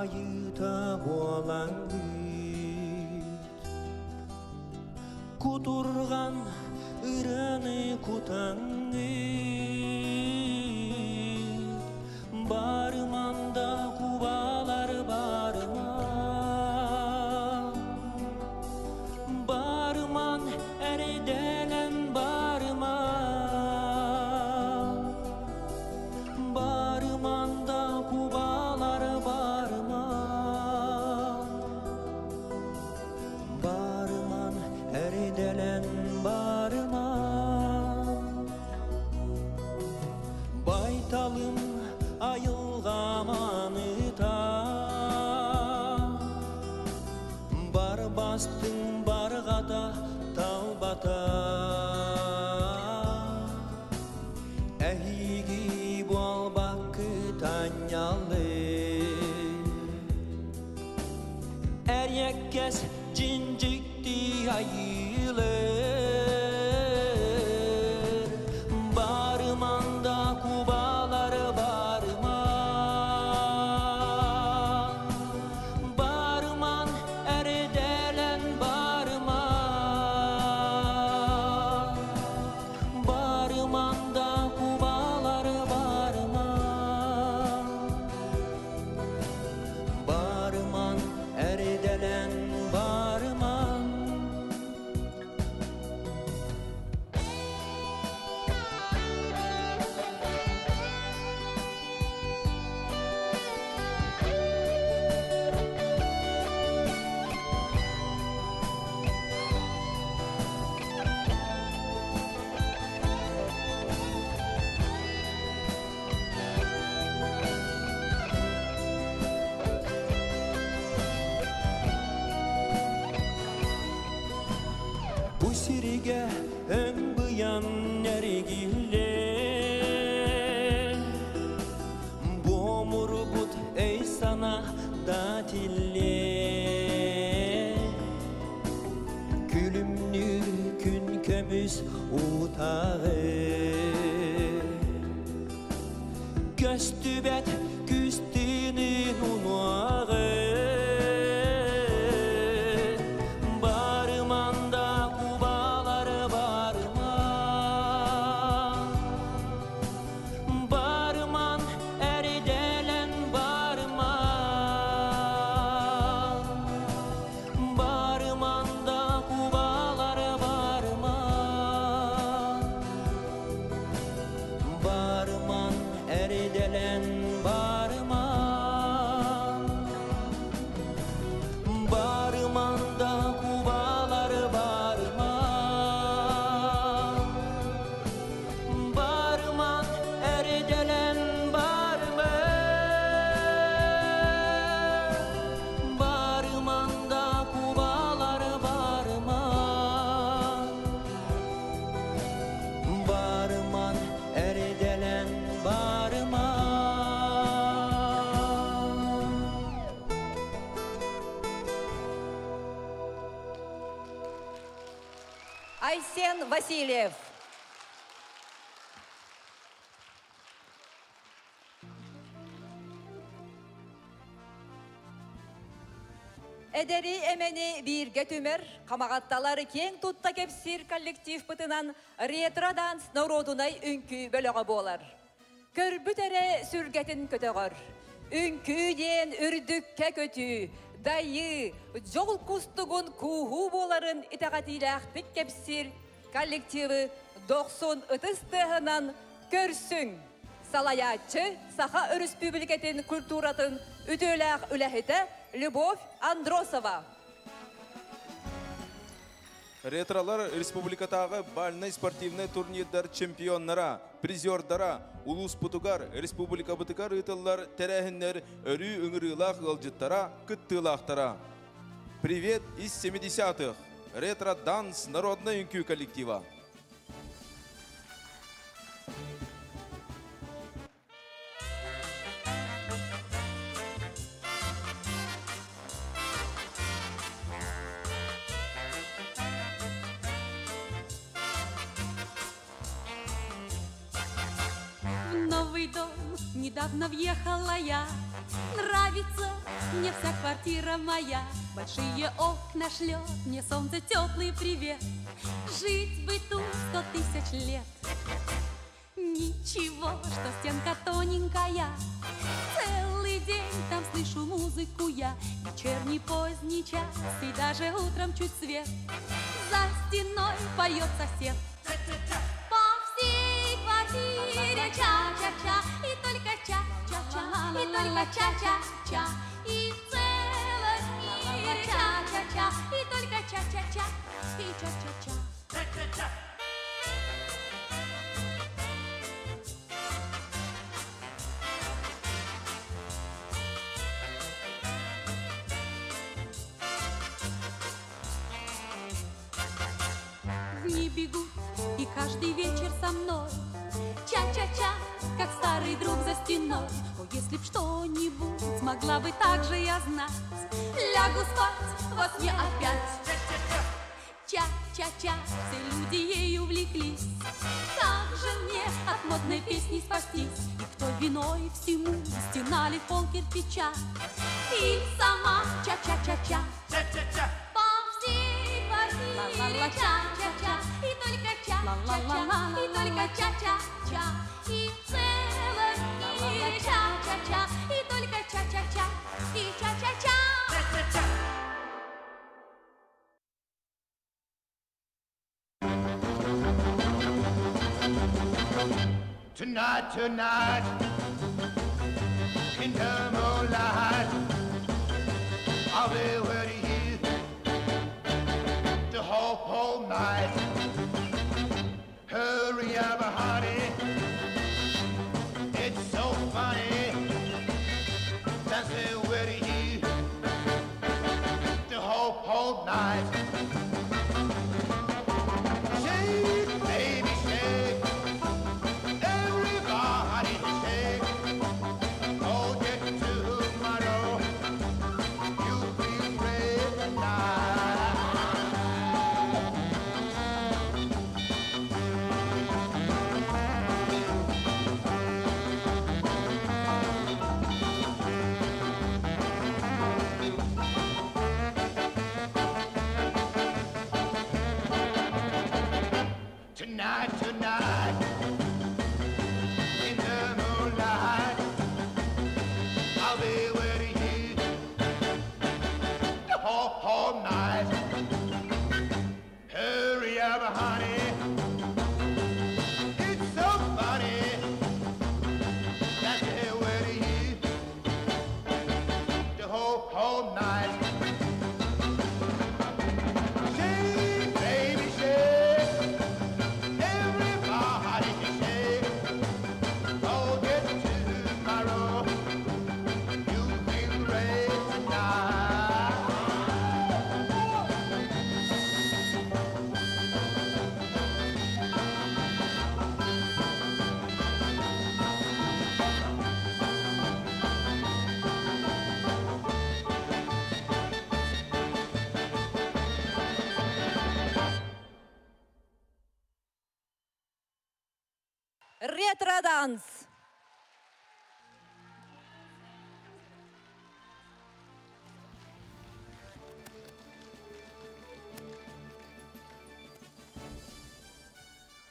Айыта буолаҥҥыт Кутурган ырыаны кутаҥҥыт Барыманда кубалар барыман Барыман эрдэлэн барыман Барыманда кубалар барыман Барыман эрдэлэн барыман Байталым айылҕаманыта Барбастың барғата талбата Эһиги буолбаккы танньалы Эрьеккес дьиндьикти айылыр Барыманда кубалар барыман Барыман эрдэлэн барыман Барыманда кубалар барыман Барыман эрдэлэн барыман Бу сиригэ өҥ быйан эргилле Бу омурбут өй сана да тилле Күлүмнүүр күн көмүс утаҕы Көстүбэт күстүнүн унуаҕы Барыманда кубалар барыман Барыман эрдэлэн барыман Барыманда кубалар барыман Барыман эрдэлэн барыман Барыманда кубалар барыман Барыман эрдэлэн барыман Барыманда кубалар барыман Барыман эрдэлэн барыман Айсен Васильев. Эдэри эмэни бииргэ түмэр, Хамаҕатталар киэҥ тутта кэпсиир коллектив бытынан ретро-данс норуодунай үҥкүү бөлөҕө буолар. Көрбүт эрэ сүргэтин көтөҕөр. Үҥкүү диэн үрдүккэ көтүү, дайыы, дьол кустугун кууһуу буоларын итэҕэтиилээхтик кэпсиир коллективы дохсун ытыс тыаһынан көрсүҥ! Салайааччы Саха Өрөспүүбүлүкэтин культуратын үтүөлээх үлэһитэ Любовь Андросова. Ретролар республикатааҕы бальнай спортивнай турнирдар чемпионнара, призердара, улууспутугар, республикабытыгар ыытыллар тэрээһиннэр өрүү ыҥырыылаах ыалдьыттара, кыттыылаахтара. Привет из 70-х! Ретро-данс народнай үҥкүү коллектива. В новый дом недавно въехала я. Нравится мне вся квартира моя. Большие окна шлет мне солнце теплый привет. Жить бы тут 100 000 лет. Ничего, что стенка тоненькая. Целый день там слышу музыку я. Вечерний поздний час и даже утром чуть свет. За стеной поет сосед. По всей квартире ча-ча-ча. И только ча-ча-ча, и только ча-ча-ча. И в целом мире ча-ча-ча. И только ча-ча-ча, и ча-ча-ча. Ча-ча-ча. Дни бегут, и каждый вечер со мной ча-ча-ча, как старый друг за стеной. О, если б что-нибудь смогла бы так же я знать, лягу спать во сне опять. Ча-ча-ча, все люди ею увлеклись. Как же мне от модной песни спастись? И кто виной всему, стена ли пол кирпича? И сама ча-ча-ча-ча. Ча-ча-ча. По всей квартире ча-ча-ча. И только ча-ча-ча, и только ча-ча-ча. И в целом мире ча-ча-ча, и только ча-ча-ча, и ча-ча-ча. Ча-ча-ча. Tonight, tonight, in the moonlight, I'll be with you the whole night. Hurry up, honey, it's so funny, dancing with you the whole night. Shake, baby, shake. Everybody shake. Forget tomorrow. You'll be great tonight. Tonight, tonight, in the moonlight, I'll be with you the whole night. Hurry up, honey, it's so funny, dancing with you the whole night. Shake, baby, shake. Everybody shake. Forget tomorrow. You feel great tonight. Ретро-данс.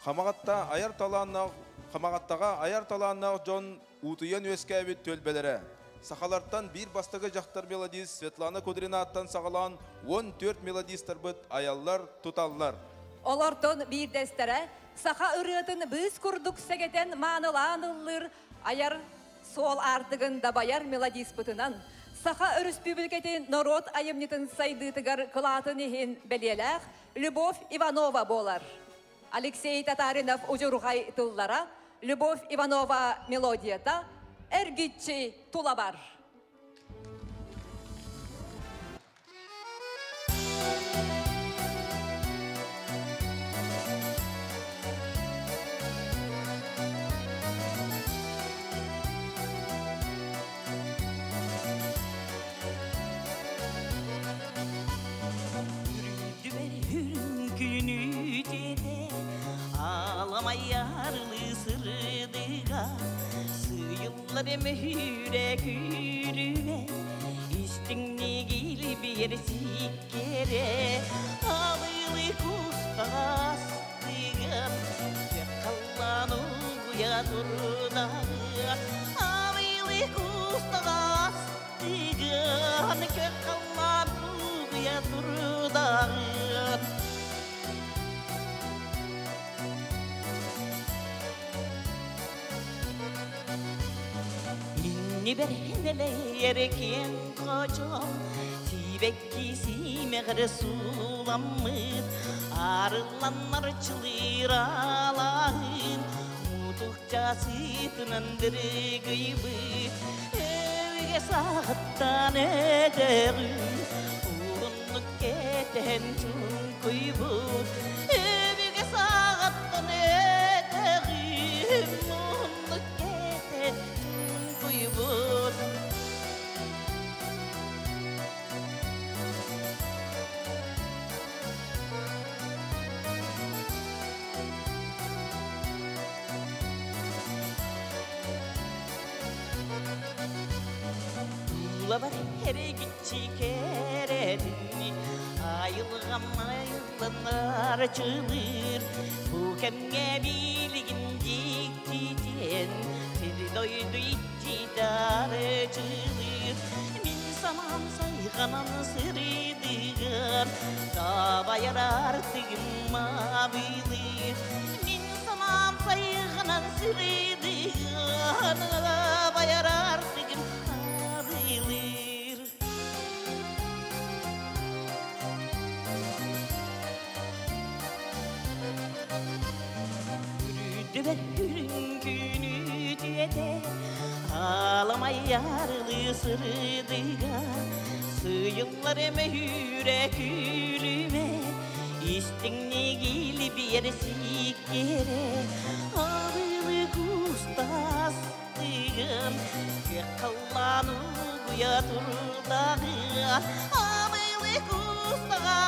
Хамағатта аяр талааннаах Хамағаттаға аяр талааннаах дьон уутуйан үөскээбит түөлбэлэрэ. Сахалартан биир бастакы дьахтар мелодист Светлана Кудринаттан саҕалаан 14 мелодистарбыт айаллар туталлар. Олортон биирдэстэрэ саха ырыатын быыс курдук сэгэтэн маанылаан ыллыыр айар суол аартыгын дабайар мелодиспытынан Саха Өрөспүүбүлүкэтин норуот айымньытын сайдыытыгар кылаатын иһин бэлиэлээх Любовь Иванова буолар. Алексей Татаринов удьурҕай тыллара, Любовь Иванова мелодията, Эргиччи тулабар. Аламаярлы сырдыга, сыйыллар эмэхүрэ күрүбэ, Истиңнигили бир сиккере Абылы кустастыгын Каллану гуя турдагы Абылы кустастыгын Каллану гуя турдагы. Инни берхенелер кочом Сибекки симегір суламмыт Арыланнар чылыр алағын Мутукча сытынан дыргыйбыт Өйге сағыттан өдөгүн Уғынлық кетен чуңкуйбут Өбүгө сағыттан өдөгүн Уғынлық кетен чуңкуйбут. Тулабар эрегичи керетини айылгам айылланар чылыр Бу кемге билигин диктитен Сири дойду иччитары чылыр Мин санам сайганан сырыдыгар Табайар артыгым мабылыр Мин санам сайганан сырыдыгар Табайар артыгым мабылыр. Үрдүбер үрүн күнү түйете Аламай ярылы сырыдыга Сыйыллар мөһүрэ күлүмэ Истиңнигили биер сиккере Абылы кустастыгын Каллану гуя турдагы Абылы кустастыгын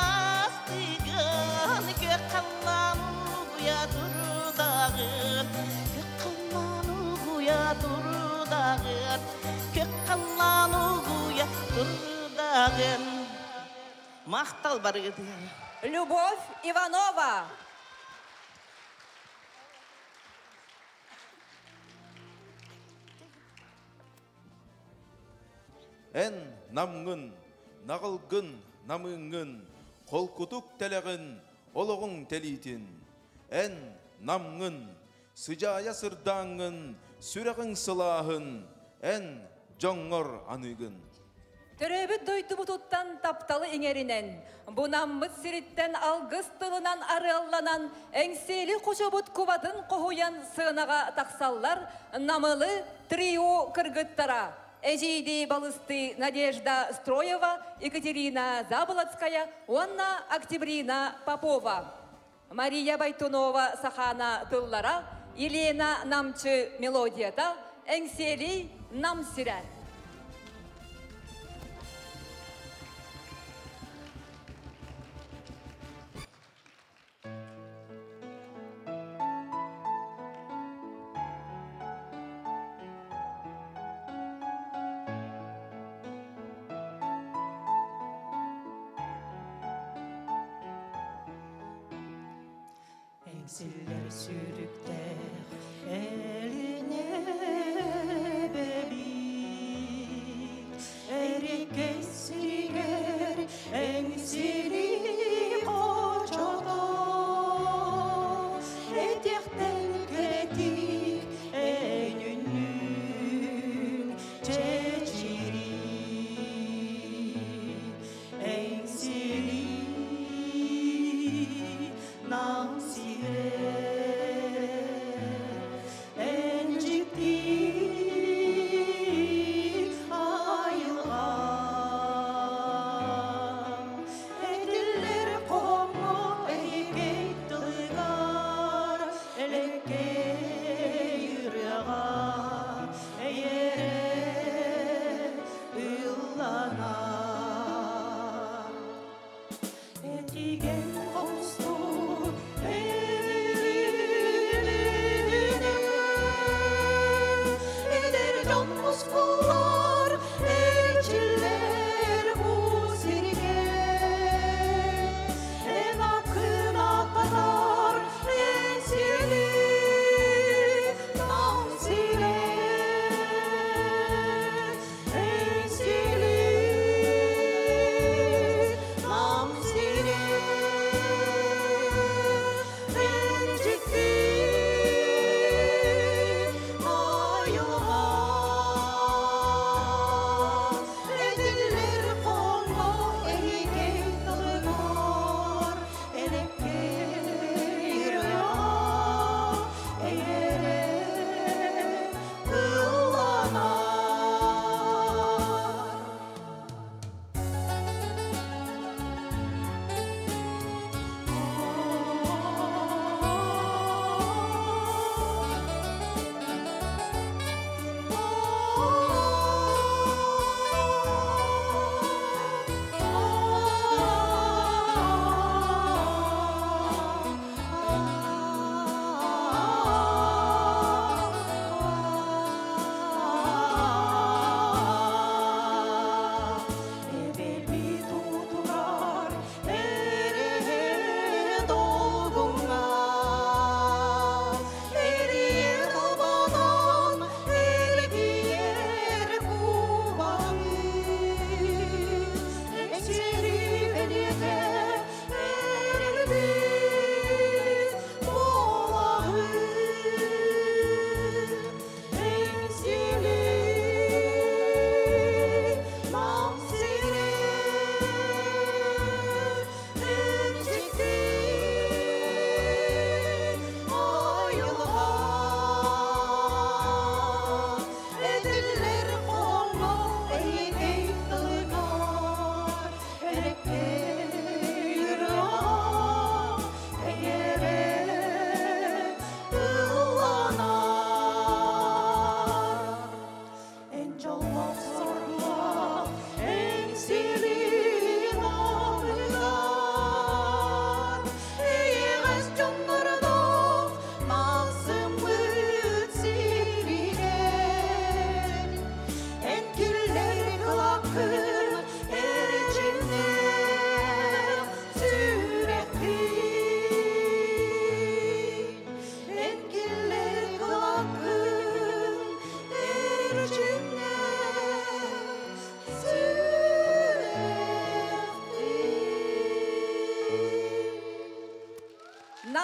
Каллану гуя турдагы Каллану гуя турдагы Каллану гуя турдагы. Мактал баргыды. Любовь Иванова. Эн намгын, нағылгын, намыңын, қолкутук тәләғін, олоғың тәлитін. Эн намгын, сыжая сырдаңын, сүрәғің сылағын, эн жоңғор аныгын. Төрөбүт дойтубутуттан тапталы иңеринен, бунаммыт сириттен алгыс тылынан арыалланан, эңсели кошобут кубатын кохуян сыынага таксаллар, намылы трио кыргыттара. Эжиди балысты Надежда Строева, Екатерина Заболоцкая, Онна Октябрина Попова. Мария Байтунова Сахана тыллара, Елена Намчы мелодията, Эңсели Намсирә. Эңсиллер сүрүктер элине бебит Эрекесигер эңсили кочото Этехтен керетик энүнүн чечири Эңсили нам сире.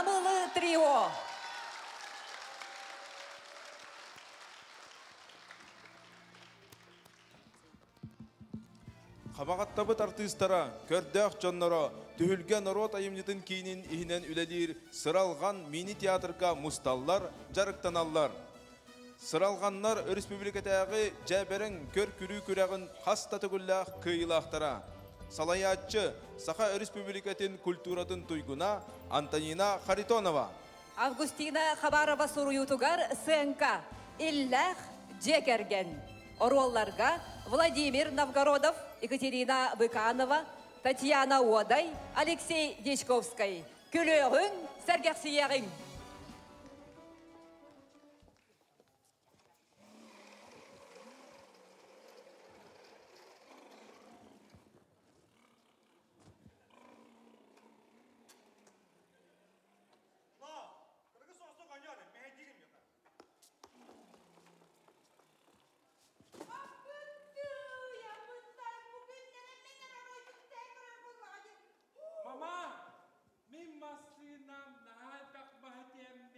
Намылы трио. Хамаҕаттабыт артыыстара, көрдөөх дьонноро түһүлгэ норуот айымньытын киинин иһинэн үлэлиир Сыралҕан мини-театрга мусталлар, дьарыктаналлар. Сыралҕаннар өрөспүүбүлүкэтээҕи дьээбэрэҥ көр-күлүү күрэҕин хас да төгүллээх кыайыылаахтара. Салайааччы, Саха Өрөспүүбүлүкэтин культуратын туйгуна Антонина Харитонова. Августина Хабарова суруйуутугар сыаҥка Иллээх дьиэ кэргэн. Оруолларга Владимир Новгородов, Екатерина Быканова, Татьяна Уодай, Алексей Дьячковскай. Күлүөҕүҥ, сэргэхсийиэҕиҥ! Мама, мин массыынам наһаа элбэх маһы тиэммит.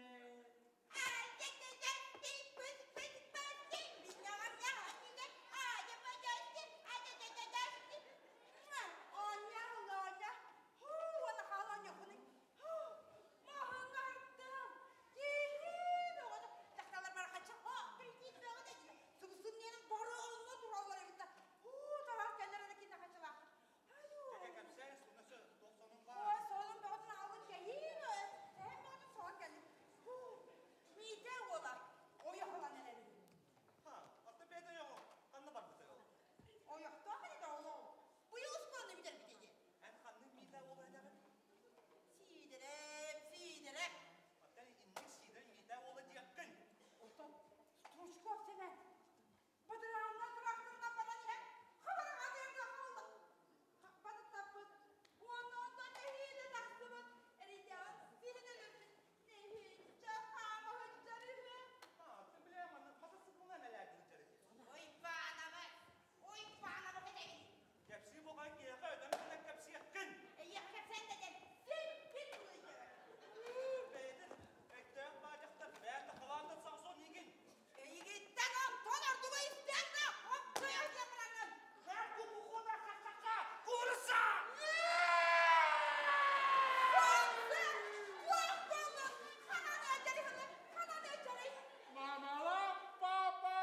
Мамалаах папа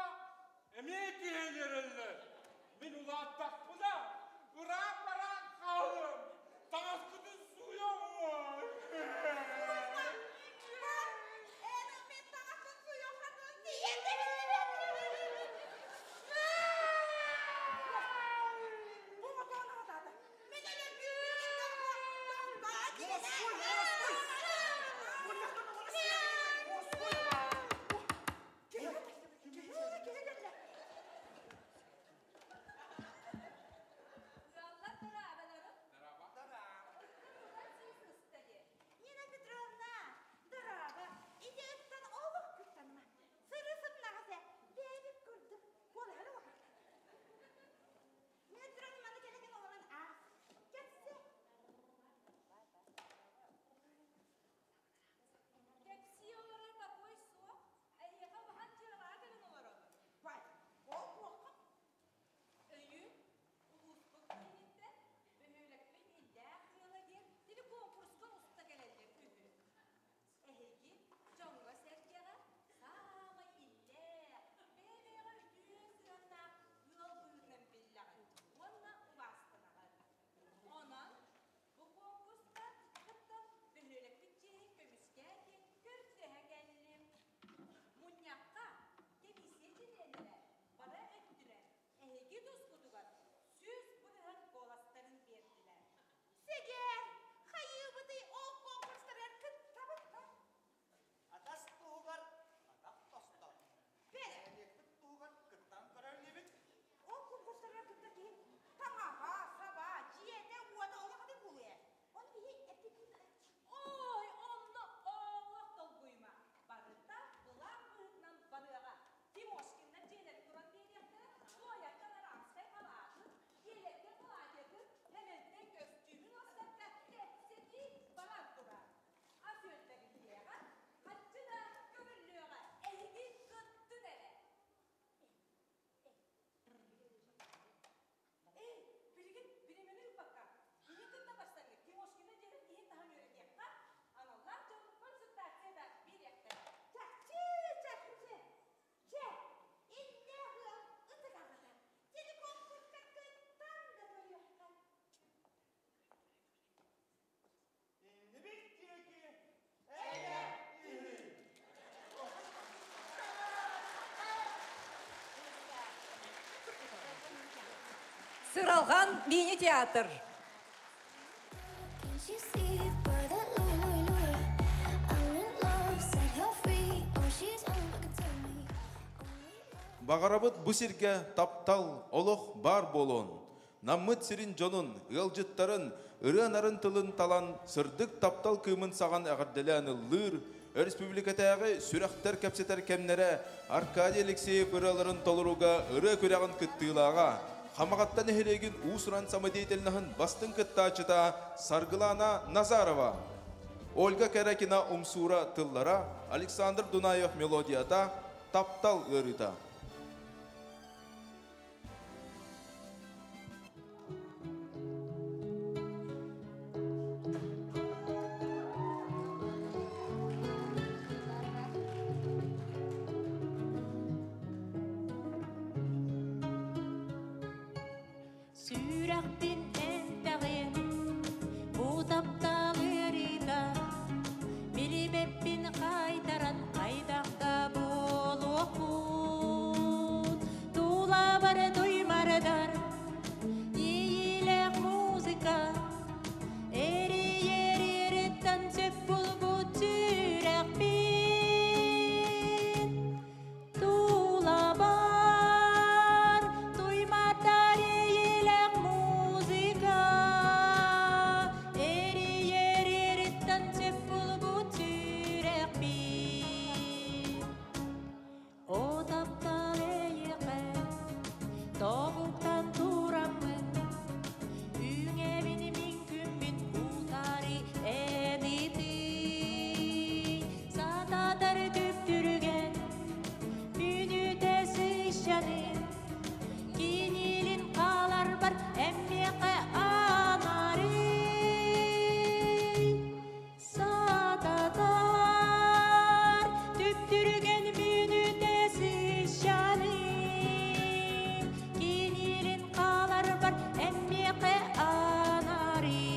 эмиэ түһэн эрэллэр. Мин улааттахпына ыраах-ыраах хаалыам, таҥаскытын сууйаммын. Нина Петровна, дороба, идеяттан олох куттаныма. Сыры-сымнаҕас ээ, бэйэбит курдук буолар уоха. Нина Петровна, маны кэлэҥин олорон аах, кэпсээ. Сыралҕан мини-театр. Баҕарабыт бу сиргэ таптал, олох баар буолуон. Наммыт сирин дьонун, ыалдьыттарын, ырыа-нарын тылын талан, сырдык таптал кыымын саҕан эҕэрдэлээн ыллыыр, өрөспүүбүлүкэтээҕи сүрэхтэр кэпсэтэр кэмнэрэ Аркадий Алексеев ырыаларын толорууга ырыа күрэҕин кыттыылааҕа, Хамаҕатта нэһилиэгин уус-уран самодеятельноһын бастыҥ кыттааччыта Саргылана Назарова. Ольга Кэракина умсуура тыллара, Александр Дунаев мелодията, Таптал ыарыыта. Сүрэхпин эмтэҕин бу таптал ыарыыта Билибэппин хайтаран хайдах да буолуохпун Тулабар туймардар иэйиилээх музыка Эрийэр-эриттэн сөп булбут сүрэхпин Тулабар туймардар иэйиилээх музыка Эрийэр-эриттэн сөп булбут сүрэхпин О таптал эйиэхэ тобуктан тураммын Үүҥэбин мин күммүн утары эн итий Сататар түптүрүгэн мүнүүтэ сыщанын Кинилин хааларбар эммиэхэ анарый Сататар түптүрүгэн мүнүүтэ сыщанын Кинилин хааларбар эммиэхэ анарый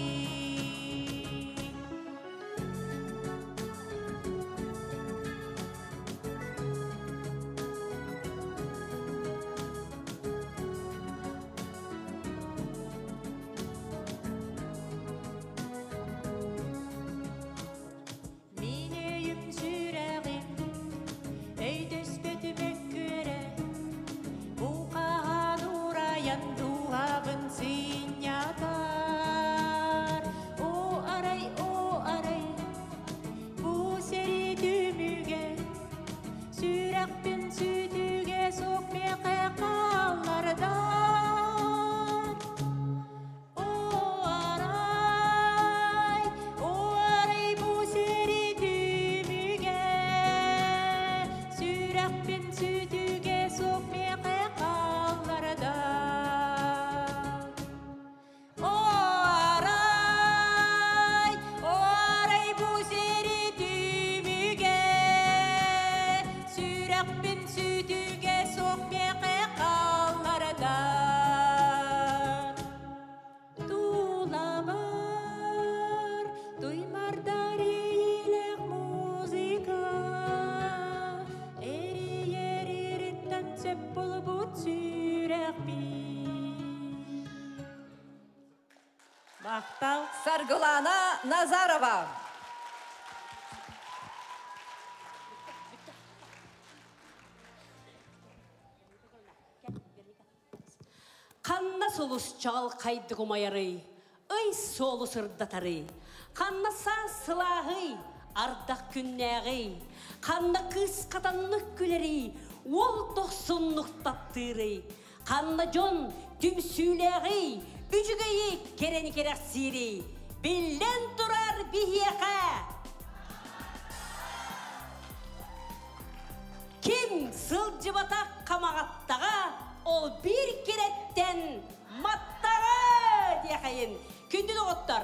Мин өйүм сүрэҕим өйдөспөт мөккүөрэ Букаһан урайан дууһабын сынньатар О арай, о арай, бу сэрии түмүгэ Сүрэхпин сүтүгэ суох миэхэ хааллардар Оо арай, оо арай бу сири түмүгэ Сүрэхпин сүтүгэ суох миэхэ хааллардар Оо арай, оо арай бу сири түмүгэ Сүрэхпин сүтүгэ суох миэхэ хааллардар Тулабар туймардар иэйиилээх музыка Эрийэр эриттэн сөп буолбут сүрэхпин Махтал. Саргылана Назарова. Ханна сулус чаҕылхайдык умайарый, ый суолу сырдатарый? Ханна саас сылааһый, ардах күннээҕий? Ханна кыыс хатаннык күлэрий, уол дохсуннук таптыырый? Ханна дьон түмсүүлээҕий, үчүгэйи кэрэни кэрэхсиирий? Биллэн турар биһиэхэ! Ким сылдьыбатах Хамаҕаттаҕа, ол биир кирэттэн маттаҕа диэхэйин. Күндү доҕоттор,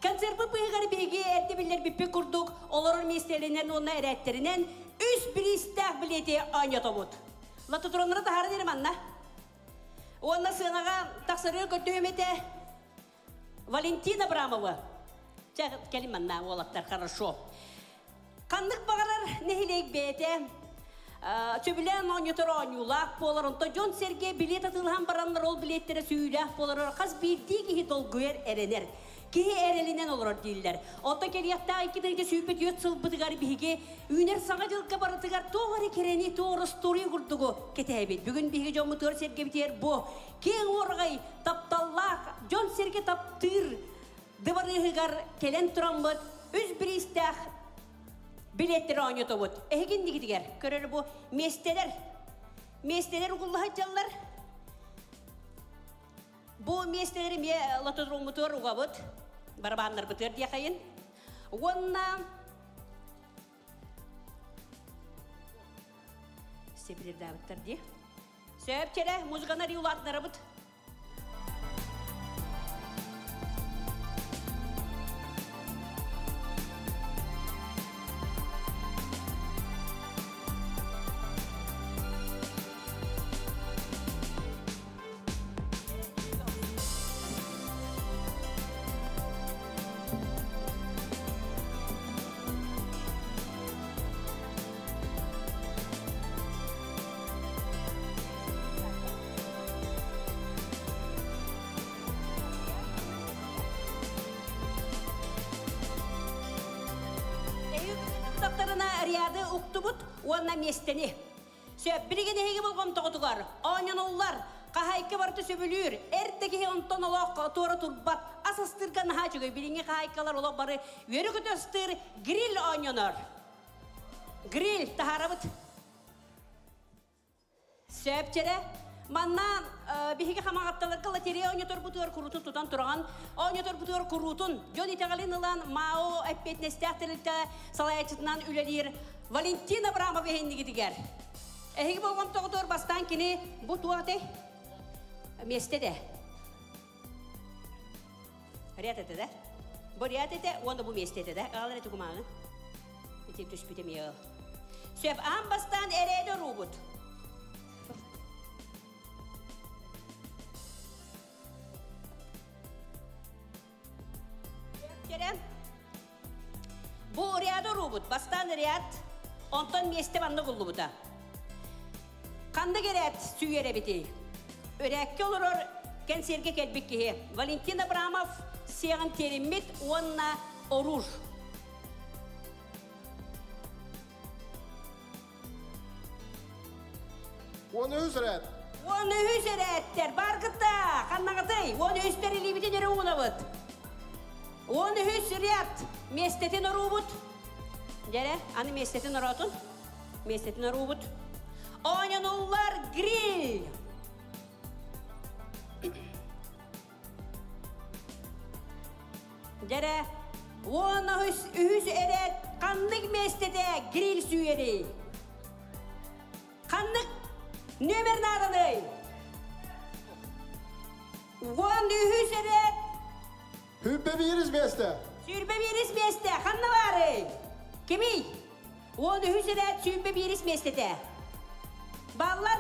концерпыт быыһыгар биһиги эрдэ биллэрбиппит курдук олорор миэстэлэринэн уонна эрээттэринэн үс бириистээх билиэти оонньотобут. Лототроннары таһааран эрэ манна. Уонна сыанаҕа тахсарыгар көрдөһүм этэ Валентина Абрамова. Чэ, кэлин манна, уолаттар, хорошо. Ханнык баҕарар нэһилиэк бэйэтэ Сөбүлээн оонньотор оонньуулаах буолар, онтон дьон-сэргэ билиэт атыылаһан бараннар ол билиэттэрэ сүүйүүлээх буолар, хас биирдии киһи долгуйар, эрэнэр. Киһи эрэлинэн олорор дииллэр. Оттон кэлиэхтээх 2024 сылбытыгар биһиги үүнэр саҥа дьылга барытыгар туох эрэ кэрэни, туох эрэ остуоруйа курдугу кэтэһэбит. Бүгүн биһиги дьоммутугар-сэргэбитигэр бу киэҥ уораҕай, тапталлаах, дьон-сэргэ таптыыр дыбарыаһыгар кэлэн тураммыт үс бириистээх билиэттэри оонньотобут. Эһиги иннигитигэр көрөр бу миэстэлэр. Миэстэлэр угулла сылдьаллар. Бу миэстэлэри эмиэ лотодроммутугар угабыт, барабааннарбытыгар диэхэйин. Уонна Сепилердаабыттар дии. Сөп чэрэ, музыканы риулаатынарабыт. Тахтарына ряды уктубут уонна миэстэни. Сөп, билигин эһиги болҕомтоҕутугар оонньонуллар, хаһаайка барыта сөбүлүүр, эр да киһи онтон олох туора турбат, ас астыырга наһаа үчүгэй. Билиҥҥи хаһаайкалар олох бары үөрэ-көтө астыыр гриль оонньонор. Гриль таһаарабыт. Сөп чэрэ. Манна биһиги хамаҕатталарга лотерея оонньоторбутугар куруутун тутан тураҕан, оонньоторбутугар куруутун дьон итэҕэлин ылан МАО эппиэтинэстээх тэрилтэ салайааччытынан үлэлиир Валентин Абрамов эһиннигитигэр. Эһиги болҕомтоҕутугар бастаан кини бу туох этэй? Миэстэ да. Ряд этэ да? Бу ряд этэ уонна бу миэстэ этэ да? Аҕалар эти кумааҕы. Ити түспүтэ эмиэ Сөп, аан бастаан эрээдэ оруубут. Керем. Бу ряд оруубут. Бастаан ряд, онтон миэстэ манна буллубута. Ханнык эрээт сүүйэр эбитий? Өрээккэ олорор кэнсиэргэ кэлбит киһи Валентин Абрамов сиэҕин тиэриммит уонна оруур. Уон үһүс эрээт. 13 эрээттэр баргыта ханнаҕытый? 13-тер илиибитин эрэ уунабыт. 13 ряд миэстэтин оруубут. Дьэрэ, аны миэстэтин ороотун. Миэстэтин оруубут. Оонньонуллар гриль. Дьэрэ, 13 үһүс эрээт ханнык миэстэтэ гриль сүүйэрий? Ханнык нүөмэр нааданый? 13 эрээт. Сүрбэ биирис миэстэ. 21 миэстэ. Ханна баарый? Кимий? 13 эрээт 21 миэстэтэ. Бааллар?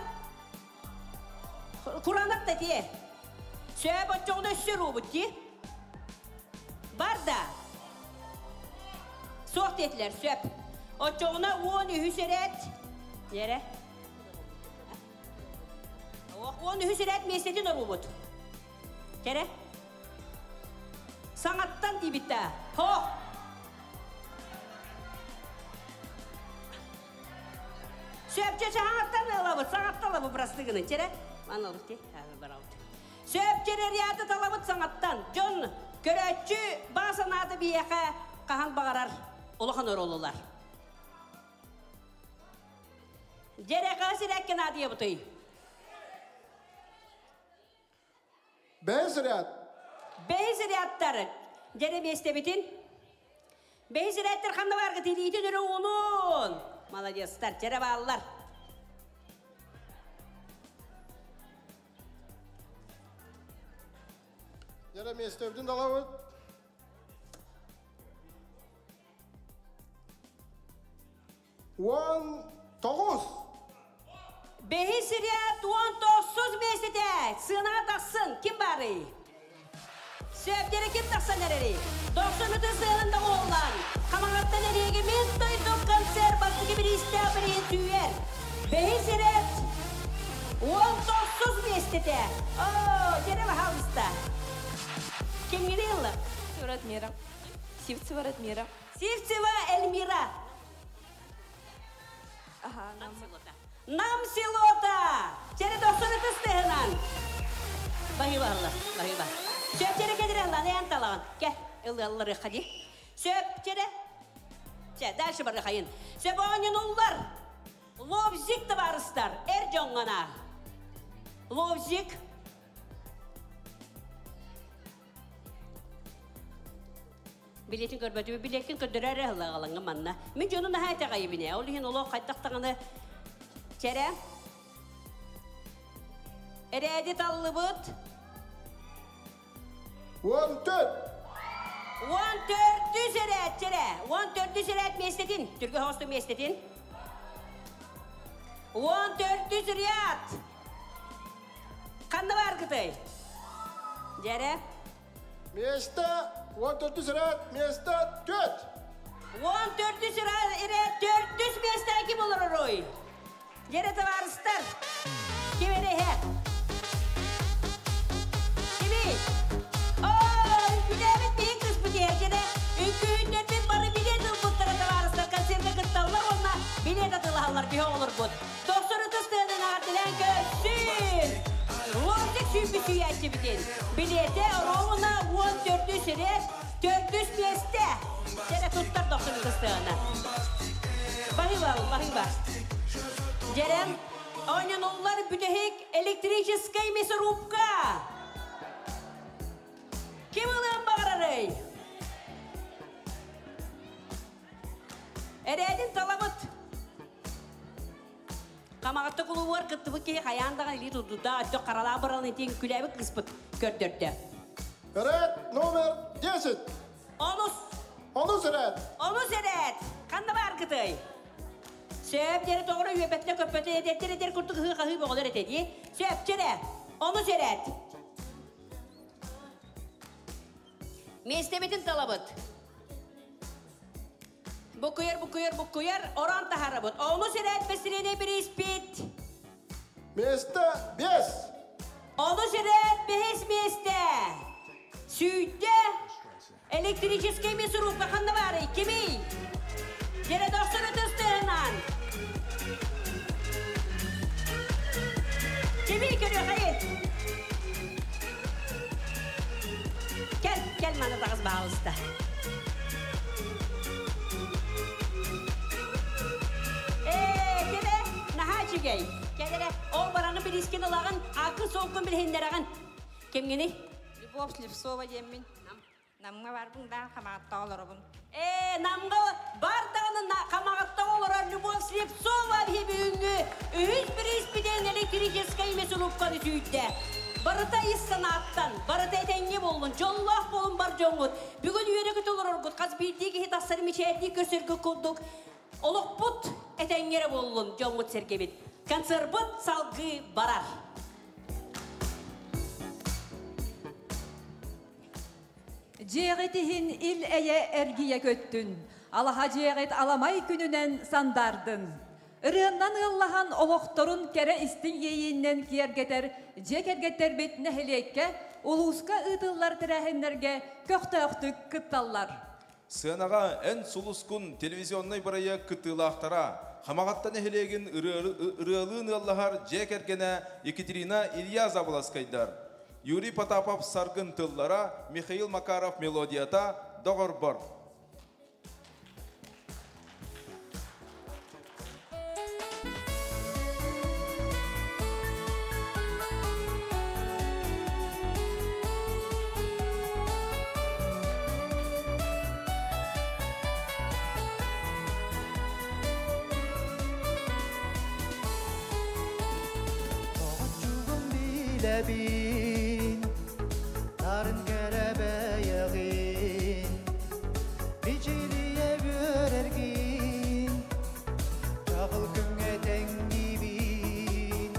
Куранак да тиэ. Сөп оччоҕуна өссө уруубут дии. Бар да. Суох диэтилэр, сөп. Оччоҕуна 13 эрээт. Нерэ? 13 эрээт миэстэтин оруубут. Кэрэ. Саҥаттан диибит да. Хоох. Сөпчө саҥаттан ылабыт, саҥаттан ылабыт бырастыгыны. Чэрэ, ман ылабыт ти, барабыт. Сөпчө ряды талабыт саҥаттан. Дьон көрөөччү баа санаата биһиэхэ хаһан баҕарар улахан оруолулар. Дьэрэ хас ирээккэ наадыйабытый? Бэһис ряд. Бэһис рядтар. Дьэрэ миэстэбитин. Бэһис рядтар ханна бааргыт илиитин өрө уунун. Молодецтар, дьэрэ бааллар. Дьэрэ миэстэбитин далабыт. 19. Бэһис ряд 19 миэстэтэ. Сыанаҕа тахсын. Ким баарый? Сөптөрө ким тахсан эрэрий? 93 сыанын доҕуһуллан, Хамаҕаттан эриэги мин дойдум концерт бастакы бириистээх бирииһин сүүйэр. Бэһис эрэт 19 миэстэтэ. Оо, дьэрэ баһаалыста. Кимҥини ылла? Радмира. Сивцева Радмира. Сивцева Эльмира. Ага, нам. Нам селота! Чэрэ дохсун ытыс тыһынан. Баһыыба ылла, баһыыба. Сөп чэрэ кэдирэ ылла, эн талаҕын. Кэ, ылларыахха дии. Сөп чэрэ. Чэ, дальше барыахайын. Сөп оонньонуллар. Лобзик табаарыстар, эр дьоҥҥона. Лобзик. Билетин көрбөтүбү, билиэккин көрдөрөр эрэ ыллаҕалаҥҥа манна. Мин дьону наһаа итэҕэйибин ээ. Ол иһин олох хайдах даҕаны чэрэ. Эрээди таллыбыт. 14. 14 эрээт чэрэ. 14 эрээт миэстэтин. Түргө хоосту миэстэтин. 14 ряд. Ханна бар кытай? Дьэрэ. Место 14 ряд, место 4. 14 эрээт 4 миэстэ ким олоророй? Дьэрэ табаарыстар. Ким эрэһэ? Кими? Оо, үҥкүүлээбит биһи кыыспыт иһэр дьэрэ. Үҥкүүһүттэрбит бары билиэт ылбыттара табаарыстар концертка кытталлар уонна билиэт атыылаһаллар биһи оҕолорбут. Тохсор ытыс тыанын аҕардылаан көрсүн! Лобзик сүүрбүт сүүйээччибитин. Билиэтэ оруобуна 14 эрээт, 4 миэстэ. Дьэрэ туттар дохсун ытыс тыана. Баһыыба, баһыыба. Дьэрэм, оонньонуллар бүтэһик электрическэй мясорубка. Ким ылыан баҕарарый? Эрээтин талабыт. Хамаҕатта кулубугар кыттыбыт киһи хайаан даҕаны илии тутта, өттө харалаах баран итин күлээбит кыыспыт көрдөрдө. Ряд номер 10. Онус. Онус ряд. Онус эрээт. Ханна бар кытай? Сөп дьэрэ тоҕура үөпэттэ көппөтө эдэрдэр эдэр курдук ыһыы хаһыы боҕолор этэ дии. Сөп чэрэ. Онус эрээт. Миэстэбитин талабыт. Буккуйар, буккуйар, буккуйар, орон таһарабыт. Онус эрээт бэсириэнэ бириспит. Место 5. Онус эрээт бэһис миэстэ. Сүүйтэ электрическэй мясорубка ханна баарый? Кимий? Дьэрэ дохсун ытыс тыаһынан. Кимий көрүөхайы? Кел, кел маны таҕыс баалыста. Ээ, кэлэ, наһаа үчүгэй. Кэлэрэ, ол бараны билискин ылаҕын, акы солкун билиһиннэрэҕин. Кимҥиний? Любовь Слепцова диэммин. Намҥа барбын да хамаҕатта олоробун. Ээ, Намҥа бар даҕаны хамаҕатта олорор Любовь Слепцова биһи бүгүҥҥү үһүс бирииспитин электрическэй мясорубканы сүүйдэ. Барыта ис санааттан, барыта этэҥҥэ буоллун, дьоллоох буолун бар дьоҥҥут. Бүгүн үөрэ-көтө олороргут, хас биирдии киһи тахсар мичээрдии көрсөргө курдук олохпут этэҥҥэ эрэ буоллун, дьоҥҥут сэргэбит. Концерпыт салгыы барар. Дьиэҕит иһин ил эйэ эргийэ көттүн, алаһа дьиэҕит аламай күнүнэн сандаардын. Ырыаннан ыаллаһан олохторун кэрэ истиҥ иэйиинэн киэргэтэр дьиэ кэргэттэрбит нэһилиэккэ, улууска ыытыллар тэрээһиннэргэ көхтөөхтүк кытталлар. Сыанаҕа Эн сулускун телевизионнай бырайыак кыттыылаахтара, Хамаҕатта нэһилиэгин ырыалыын ыаллаһар дьиэ кэргэнэ Екатерина Илья Заболоцкайдар, Юрий Потапов Саргын тыллара, Михаил Макаров мелодията Доҕорбор. Тоҕоччугум билэбин, нарын кэрэбэйэҕин, мичилийэ үөрэргин, чаҕыл күҥҥэ тэҥниибин.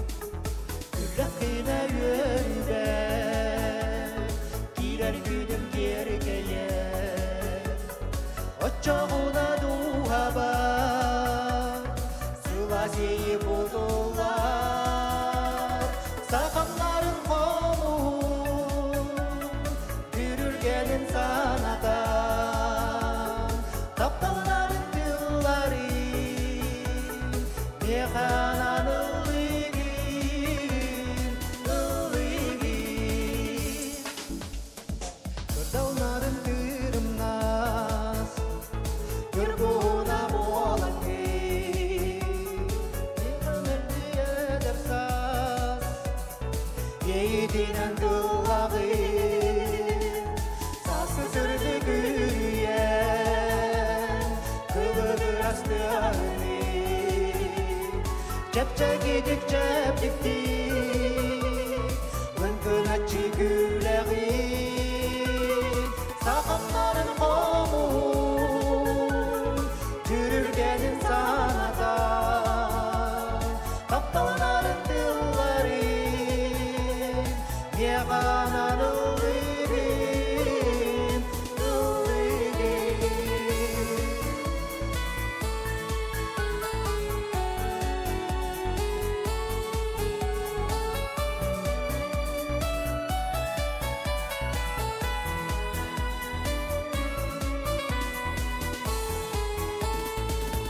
Күллэххинэ үөрүүбэр, киирэр күнүм киэркэйэр. Оччоҕуна дууһабар, сылаас иэйии. Тапталларын тырымнас, Ньургуһуна буолан Мэлдьи саас, Иэйиитинэн тыллаҕын, Сааскы сырдык үрүйэн, Кылыгырас тыаһыныы, Чэпчэкитик чэпчиктик, Лыҥкыначчы күлэҕин, Сахамнарын хомуһун, Түрүлгэнин санатан, Тапталларын тылларын, Миэхэ анаан ыллыыгын, ыллыыгын.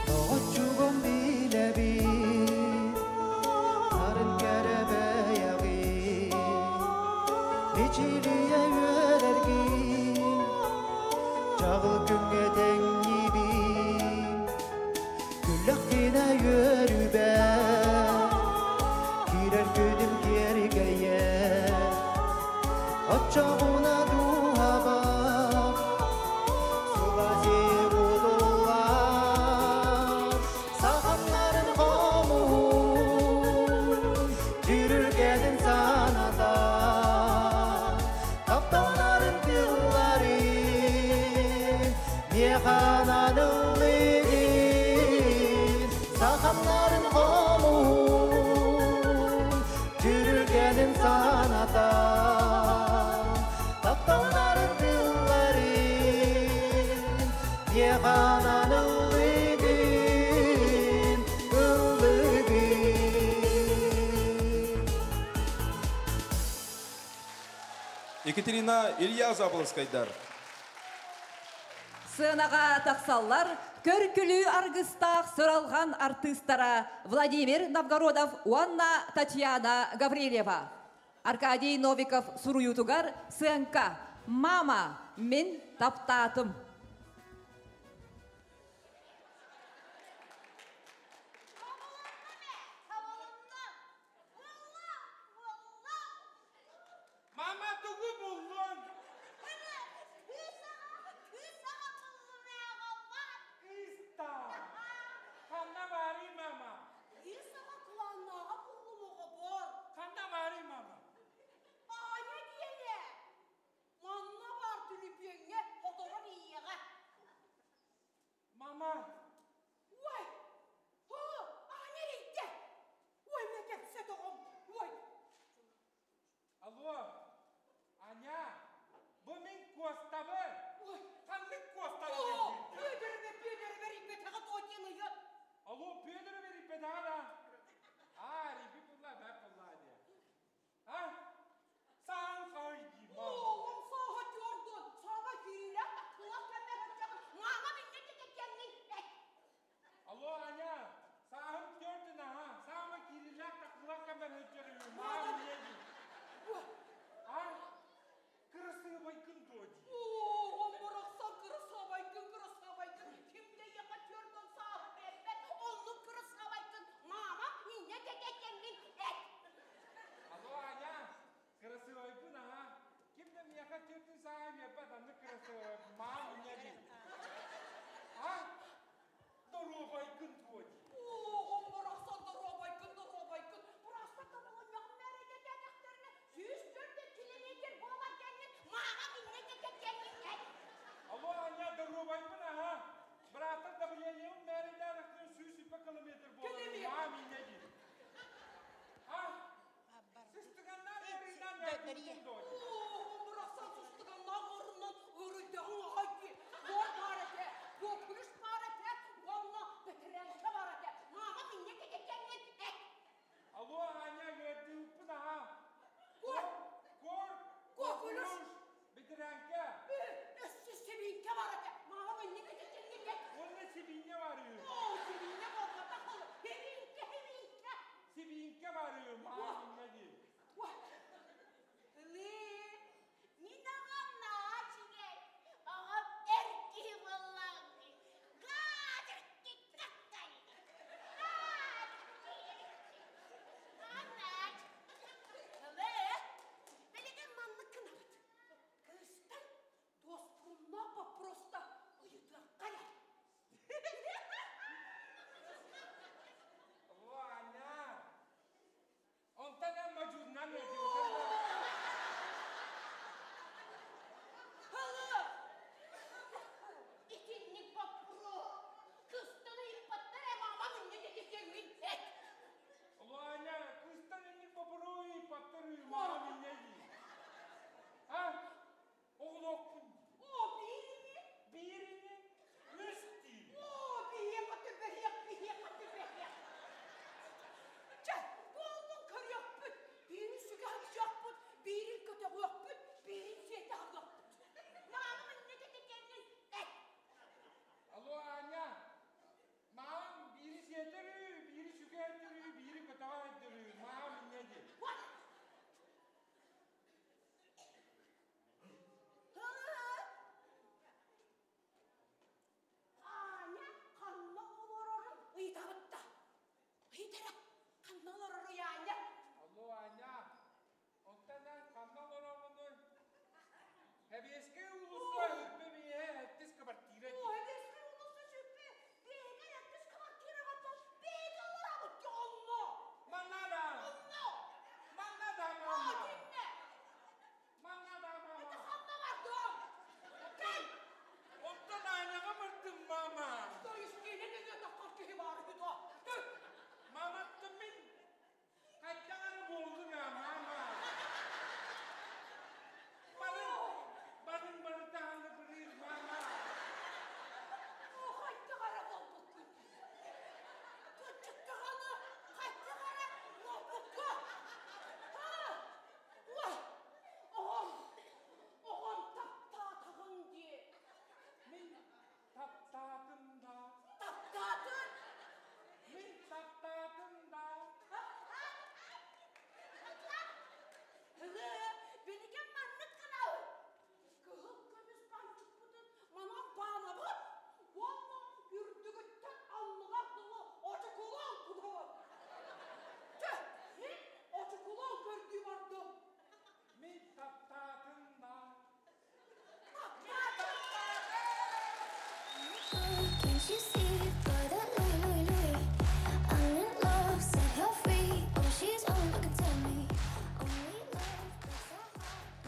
Тоҕоччугум билэбин, Нарын кэрэбэйэҕин, Мичилийэ үөрэргин, Чаҕыл күҥҥэ тэҥниибин, Күллэххинэ үөрүүбэр, Киирэр күнүм киэргэйэр, Оччоҕуна дууһабар, Сылаас кутуллар, Сахамнарын хомуһун, Дьүрүлгэнин санатар, Тапталларын тылларын, Миэхэ анаан ыллыыгын, Сахамнарын хомуһун, Дьүрүлгэнин санатар, Тапталларын тылларын, Миэхэ анаан ыллыыгын, ыллыыгын. Екатерина Илья Заболоцкайдар. Сыанаҕа тахсаллар көркүлүү аргыстаах сыралҕан артыыстара Владимир Новгородов уонна Татьяна Гаврильева. Аркадий Новиков суруйуутугар сыаҥка «Мама, мин таптаатым». Мама тугу буллун? Кыыста. Ханна баарый мама? Ханна баарый мама? Мама. Алло. Аня. Бу мин Куостабын. Ханнык Куостабын? Алло, Петр бериппетэҕэ да? Аа, рипи булла, бэп булла диye. А? Саан хай дии, мама. Алло, Аня. Сааһым төрдүн аха. Саама кирилээх такылах кэмэр өтөрү. Мама не дии. А? Кырасыабайгын дуо дии. Алло, Аня. Кырасыабайбын аха. Ким да миэхэ төрдүн сааһы биэрбэт, аннык кырасыабай. Мама не дии. А? Доруобайгын дуо дии. Алло, Аня, доруобайбын аха. Бырааттар давлением мээрэйдээрэхтэрин 120 километр буолар. Мама не дии. А? Сыстыганнар ыарыынан ыарыйдым дуо дии. Алло, Аня, үөрдүүппүн аха. Кор, кор, кокулуш, битирээҥкэ. Уонна сибиинньэ бар үһү.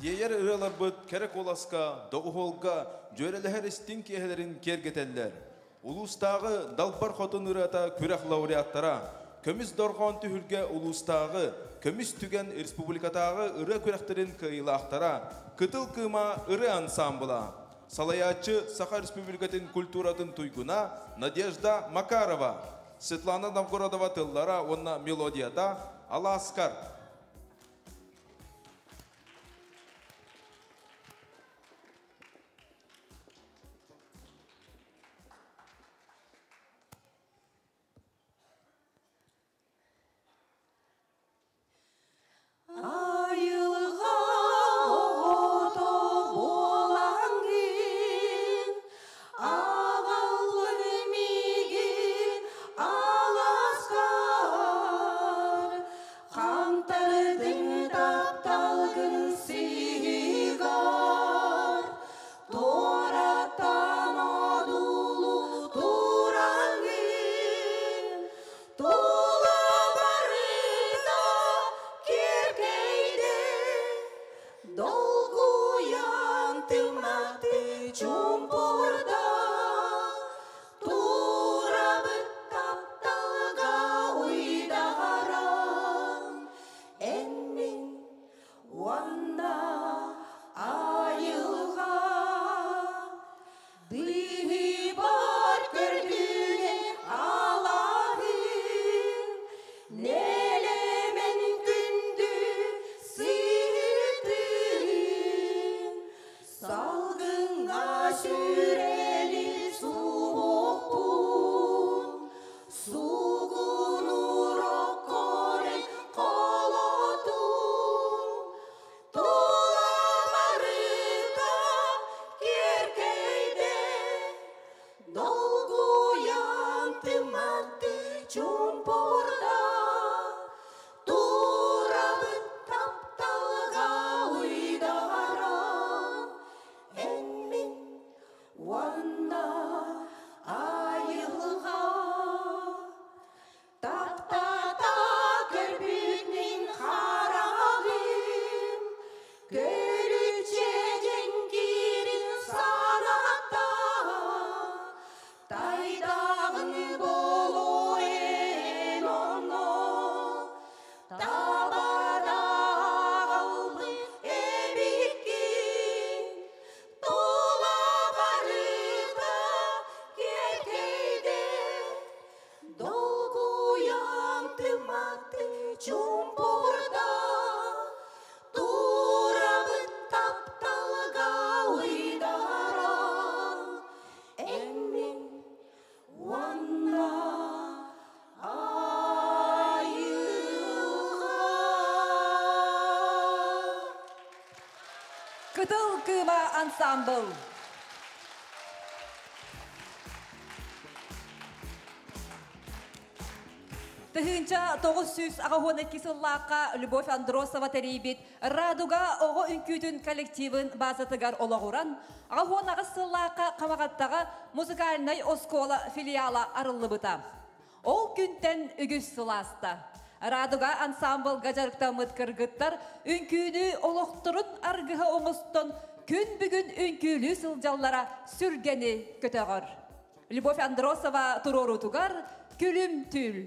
Иэйэр ырыаларбыт кэрэ куоласка, доҕуһуолга дьүөрэлэһэр истиҥ киэһэлэрин киэргэтэллэр. Улуустааҕы Далбар Хотун ырыата күрэх лауреаттара, Көмүс дорҕоон түһүлгэ улуустааҕы, Көмүс түгэн республикатааҕы ырыа күрэхтэрин кыайыылаахтара, Кытыл кыыма ырыа ансаамбыла. Салайааччы Саха Республикатын культуратын туйгуна Надежда Макарова, Светлана Новгородова тыллара уонна мелодията Алааскар. Айылҕа оҕото буолаҥҥын, аҕаллын миигин алааскар, хантардыҥ тапталгын сыһыгар, туораттан одуулуу тураҥҥын, тула барыта киэркэйдэ, долгуйан тымматы чуумпурда, турабыт тапталга уйдаран, эн мин уонна айылҕа быыһыбар көрдүнэ алаһын, нэлэмэн күндү сыһытын, салгыҥҥа сүрэли суохпун, сугунур оккорен холотун, тула барыта киэркэйдэ, долгуйан тымматты чуумпурда, турабыт тапталга уйдаран, эн мин уонна айылҕа. Таптата көрбүт мин хараҕым, көрүччэ дьэҥкирин санатта, тайдаҕын буолуо эн онно, табада аҕалбыт эбиккин, тула барыта киэркэйдэ, долгуйан тымматы чуумпурда, турабыт тапталга уйдаран, эн мин уонна айылҕа. Кытыл кыыма ансамбл. Тыһыынча 982 сыллаахха Любовь Андросова тэрийбит Радуга оҕо үҥкүүтүн коллективын базатыгар олоҕуран, 88 сыллаахха Хамаҕаттаҕа музыкальнай оскуола филиала арыллыбыта. Ол күнтэн үгүс сыл ааста. Радуга ансамблга дьарыктаммыт кыргыттар үҥкүүнү олохторун аргыһа оҥостон күн бүгүн үҥкүүлүү сылдьаллара сүргэни көтөҕөр. Любовь Андросова туруоруутугар Күлүм түүл.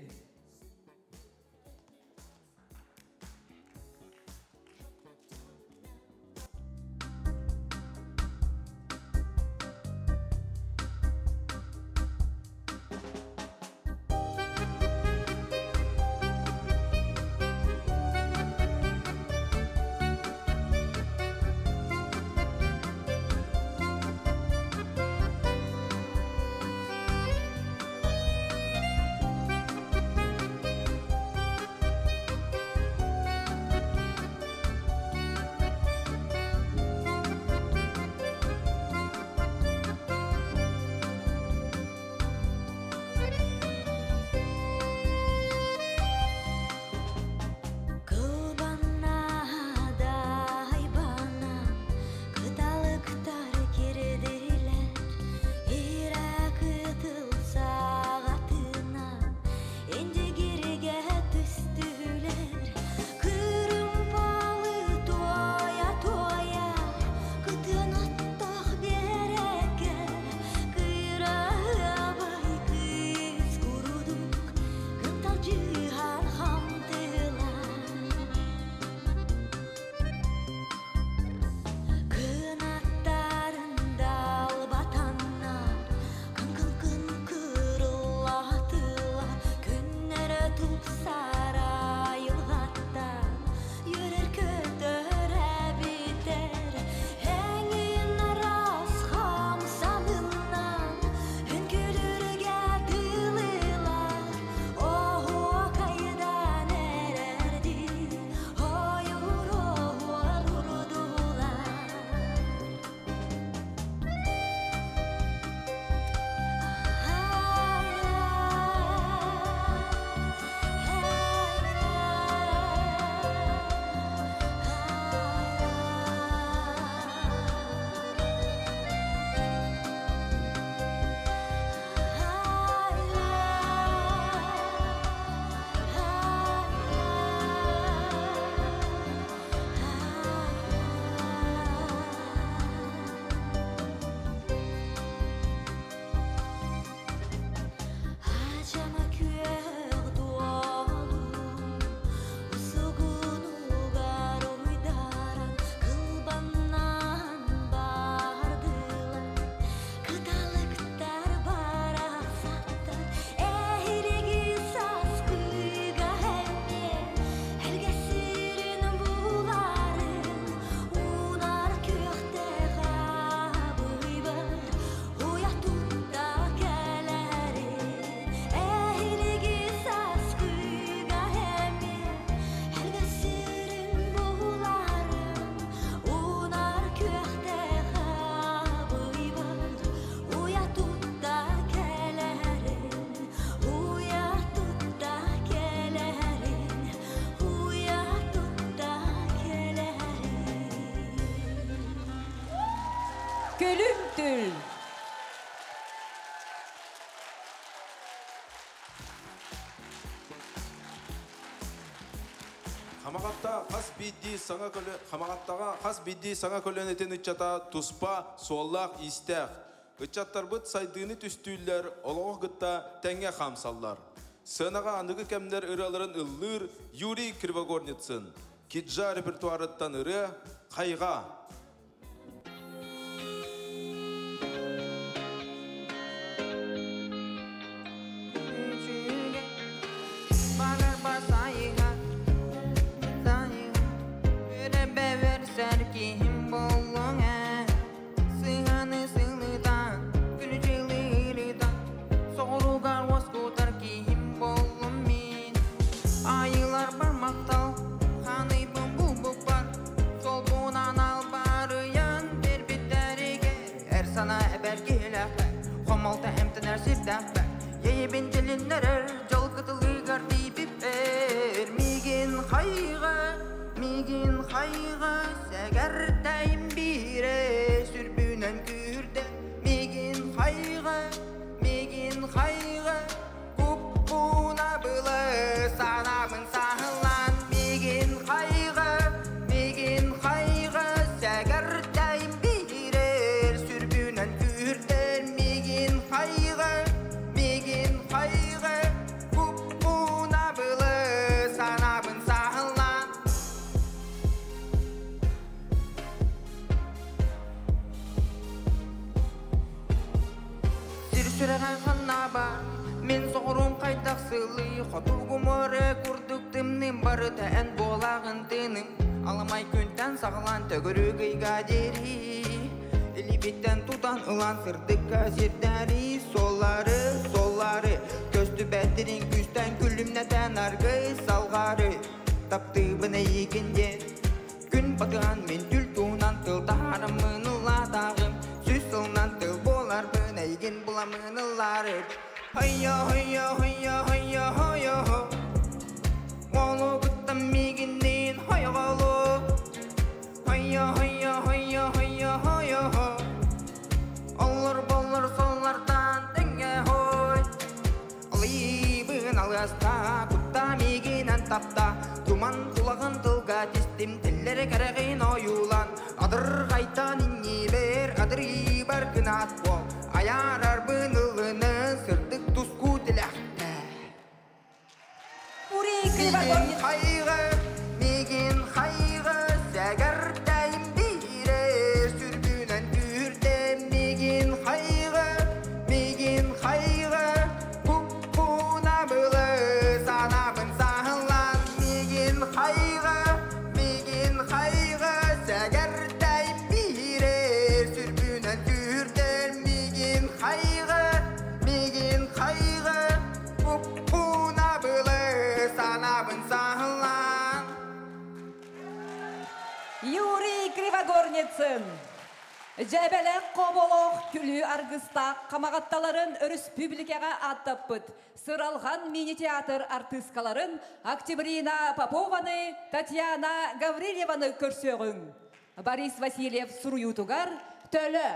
Күлүм түл. Хамаҕатта хас биирдии саҥа көлө Хамаҕаттаҕа хас биирдии саҥа көлүөнэтин ыччата туспа суоллаах-иистээх. Ыччаттарбыт сайдыыны түстүүллэр, олоҕу кытта тэҥҥэ хаамсаллар. Сыанаҕа аныгы кэмнэр ырыаларын ыллыыр Юрий Кривогорницын. Киджа репертуарыттан ырыа «Хайҕа». Айылар мақтал, ханыйбын булбуппар, Солбунан албарыйан бербиттериге Эр сана эбэр киһилээхпэр, хомолто эмтэнэр сирдээхпэр, Ейибин дьилиннэрэр дьол кытылыгар тиийбиппэр. Миигин хайҕа, миигин хайҕа, сэгэртэйим биирэ сүрбүнэн күүрдэ. Миигин хайҕа, миигин хайҕа, куппуна былы санаабын саһылаан. Миигин хайҕа, миигин хайҕа, сэгэртэйим биирэр сүрбүнэн күүрдэр. Миигин хайҕа, миигин хайҕа, куппуна былы санаабын саһылаан. Сир сүрэҕин ханнаба, мин соҕурум хайдах сылый, хотугум өрө курдук тымным барыта эн буолаҕын тыыным. Аламай күнтэн саҕалаан төгүрүк ыйга диэри, илиибиттэн тутан ылан сырдыкка сирдэри, суоллары, суоллары, көстүбэттерин күүстэн күлүмнэтэн аргый салҕары, таптыыбын эйигин диэн. Күн батыһан мин түл туһунан тыл таһаарыммын ыллаатааҕым, сүүс сылынан тыл буоларбын эйигин буламмын ыллаарым. Хайа, хайа, хайа, хайа, хайа, Уолу кытта миигинниин хайҕалыы. Хайа, хайа, хайа, хайа, хайа, Оллор боллор соллартан тэҥҥэ хой. Алыйбын алыаста, кутта миигинэн тапта, Туман кулаҕын тылга тистим, тиллэри кэрэҕин ойуулан, Адырҕайтан иннибэр, адырыыбар кынаат буол, Айаарарбын ылынын, сырдык туску тилэхтэ. Миигин хайҕа, миигин хайҕа, сэгэртэйим биирэ, сүрбүнэн күүрдэм. Миигин хайҕа, миигин хайҕа, куппуна былы санаабын саһыллан. Миигин хайҕа, миигин хайҕа, сэгэртэйим биирэ, сүрбүнэн күүрдэм. Миигин хайҕа, миигин хайҕа, куппуна былы санаабын саһыллан. Юрий Кривогорницын. Дьэбэлэх хоболох күлүү аргыстаах хамаҕатталарын өрөспүүбүлүкэҕэ ааттаппыт Сыралҕан мини-театр артыыскаларын Октябрина Попованы, Татьяна Гаврильеваны көрсүөҕүҥ. Борис Васильев суруйуутугар Төлө.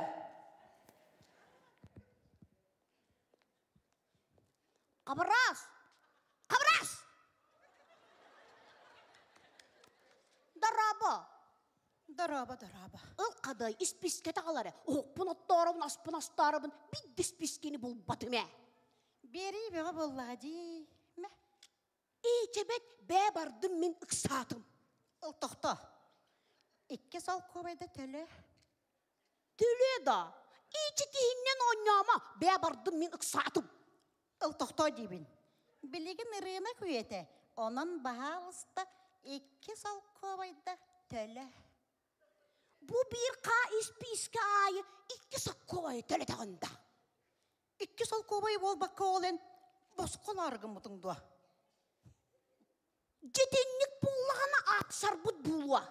Хабырас! Хабырас! Дорообо! Дорообо, дорообо. Ыл хадай испискэ таҕалары, уһукпун оттооробун, аспын астаарабын, бидди испискини булбатым ээ. Биэрии бөҕө буоллаҕа дии. Мэ. Иичэбэт бээ бардым мин ыксаатым. Ыл тохто. Икки солкуобайда төлө. Төлөө да. Иичи киһиннэн оонньоомо, бээ бардым мин ыксаатым. Ыл тохтоо диибин. Билигин ырыынак үйэтэ, онон баһаалыста икки солкуобайда төлө. Бу биир хаа испиискэ аайы икки соккуобайы төлөтөҕүн да. Икки солкуобай буолбакка ол эн босхо лааргыммытыҥ дуо? Дьитинник буоллаҕына аапсарбыт буолуо.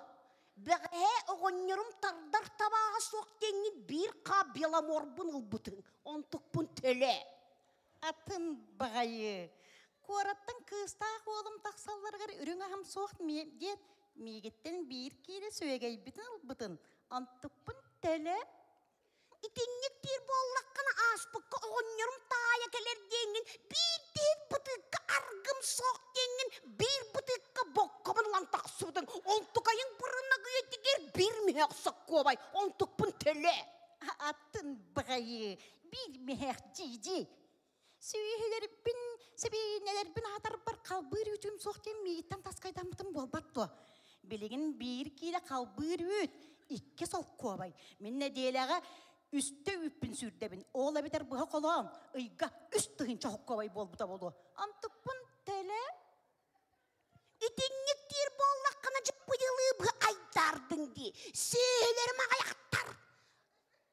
Бэҕэһээ оҕонньорум тардар табааҕа суох диэҥҥин биир хаа беломорбун ылбытыҥ, онтукпун төлөө. Атын баҕайы. Куораттан кыыстаах уолум тахсалларыгар үрүҥ аһым суох диэн миигиттэн биир киилэ сүөгэйбитин ылбытын, онтукпун төлөө. миһэх соккуобай, онтукпун төлө. Атын баҕайы, биир миһэх дии-дии. Сүөһүлэрбин, сэбиэнэлэрбин аһатарбар халбыыр үүтүм суох диэн миигиттэн таскайдаммытым буолбат дуо? Билигин биир киилэ халбыыр үүт, икки солкуобай. Мин нэдиэлэҕэ үстэ үүппүн сүүрдэбин. Ол эбэтэр быһа холоон, ыйга үс тыһыынча холкуобай буолбута буолуо. Антыкпын төлө. Итинник диир буоллаххына дьыппыйылыы быһа айдаардыҥ дии. Сүөһүлэрим аҕыйахтар.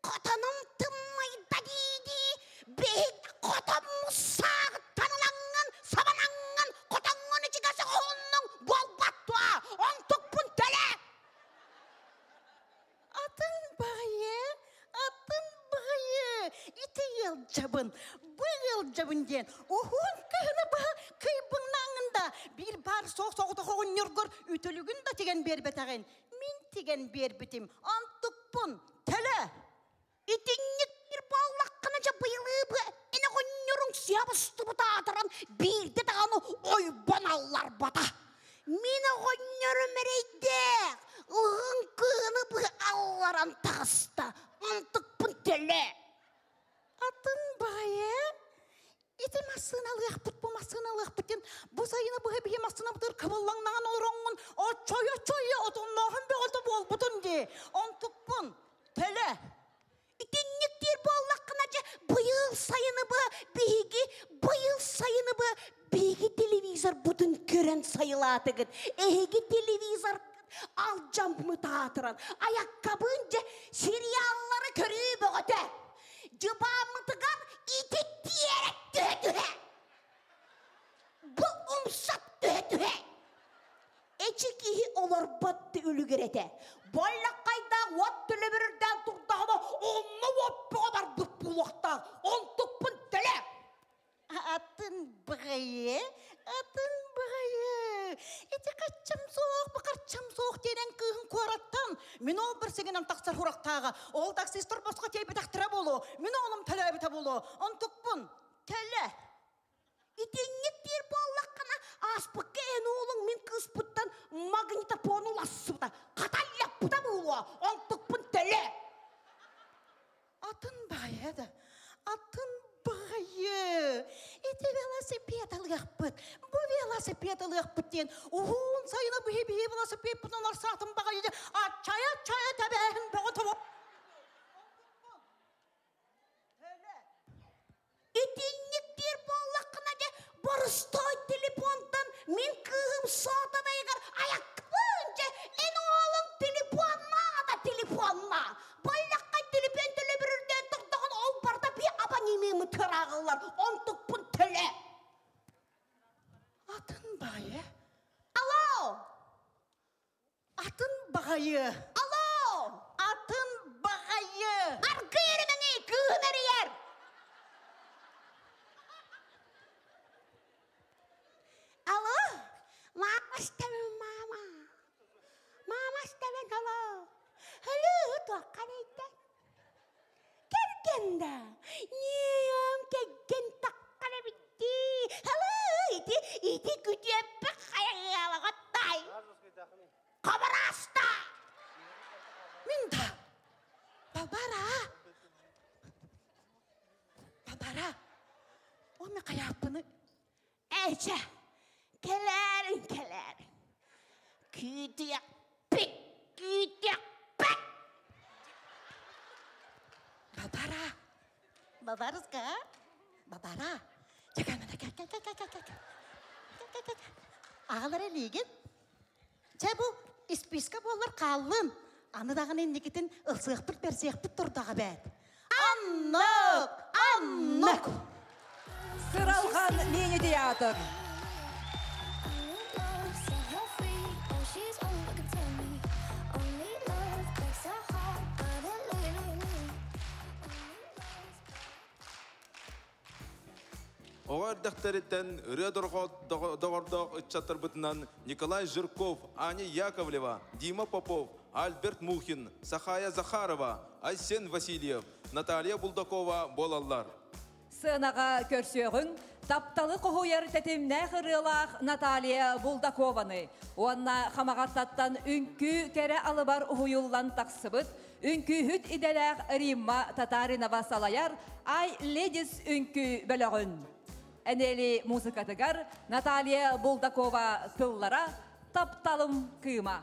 Хотонум тымныйда дии-дии, биһиги хотоммут сааҕыттан ылаҥҥын, сабанаҥҥын, хотоҥҥун ичигэс оҕоһуннуҥ буолбат дуо? Онтукпун төлөө! Атын баҕайы, атын баҕайы, ити ыалдьабын, бу ыалдьабын диэн уһун кыһыны быһа кыйбыҥнааҥҥын да биир баар суох соҕотох оҕонньоргор үтүлүгүн да тигэн биэрбэтэҕин. Мин тигэн биэрбитим, онтукпун төлөө! Итинник бир буоллаххына дьэ быйылыы бу эн оҕонньоруҥ сиһэ быстыбыт аатыран биирдэ даҕаны ойбон алларбата. Мин оҕонньорум эрэйдээх уһун кыһыны быһа алларан таҕыста. Онтукпун төлөө. Атын баҕайы ити массыыналыахпыт бу массыыналыахпыт диэн бу сайыны быһа биһи массыынабытыгар кыбыллаҥнаан олороҥҥун оччойо-оччойо отоннооһун бөҕөтө буолбутун дии. Онтукпун төлөө. Итинник диир буоллаххына дьэ быйыл сайыны быһа биһиги быйыл сайыны быһа биһиги телевизорбутун көрөн сайылаатыгыт. Эһиги телевизор алдьаммыт аатыран айаккабыын дьэ сериаллары көрүү бөҕөтө. Дьыбааммытыгар ити тиэрэ түһэ-түһэ. Бу умсат түһэ-түһэ. Эчи киһи олорбот үлүгэр этэ. Боллоххайдаах уот төлөбүрүрдээн турдаҕына, онно уоппуга барбыт буолуохтаах. Онтукпун төлө! Атын баҕайы, атын баҕайы. Ити хаччам суох, бу харчам суох диэн кыыһын куораттан. Мин ол бір сигинэн тахсар хурактааҕа. Ол таксистар босхо тиэйбэтэхтэрэ буолуо. Мин оҕолум төлөөбүтэ буолуо. Онтукпун төлө! Итинник диир буоллаххына, ааспыкка эн уолуҥ мин кыыспыттан магнитофону улассыбыта, хаталлаппыта буолуо, онтукпун төлөө! Атын баҕайы да, атын баҕайы. Ити велосипед алыахпыт, бу велосипед алыахпыт диэн уһун сайына быһи биһи велосипедпытын олорсаатын баҕайы аччайа-аччайа тэбээһин бөҕө тобо. Итинник диир буоллаххына дьэ, боростуой телефонтан мин кыыһым сотовайыгар айаккабын дьэ, эн уолуҥ телефоннаа да телефоннаа. Баллахха телефон төлөбүрүрдээн турдаҕына ол барда би абонемемы тырааҕыллар, онтукпун төлө. Атын баҕайы. Алло! Атын баҕайы. Алло! Атын баҕайы. Аргыый эрэмэҥий, кыыһым эрийэр. Алло! Мама истэбин, мама. Мама истэбин, алло. Алло, туохха эрэйдэн? Кэргэн да? Ньиэм, кэргэн таххар эбит дии. Алло, ити, ити күтүөппүт хайаҕыалаҕаттай. Хабараста! Мин да. Балбара. Балбара. Оме хайааппыны. Эчэ, кэлээриҥ, кэлээриҥ. Күүтүөхпүт, күүтүөхпүт. Балбара. Балбарыска. Балбара. Чакамана кэ кэ кэ кэ кэ кэ. Кэ кэ кэ. Аҕалар элиигин. Чэ бу испиискэ буоллар хааллын. Аны даҕаны инникитин ылсыахпыт бэрсиэхпит турдаҕа бээт. Аннык! Аннык! Сыралҕан мини-театр. Оҕо эрдэхтэриттэн ырыа доҕордоох ыччаттарбытынан Николай Жирков, Аня Яковлева, Дима Попов, Альберт Мухин, Сахая Захарова, Айсен Васильев, Наталья Булдакова буолаллар. Сыанаҕа көрсүөҕүҥ Тапталы хоһуйар тэтимнээх ырыалаах Наталья Булдакованы уонна Хамаҕаттаттан үҥкүү кэрэ алыбар уһуйуллан тахсыбыт үҥкүүһүт идэлээх Римма Татаринова салайар Ай Ледис үҥкүү бөлөҕүн. Энели музыкатыгар Наталья Булдакова тыллара Тапталым кыыма.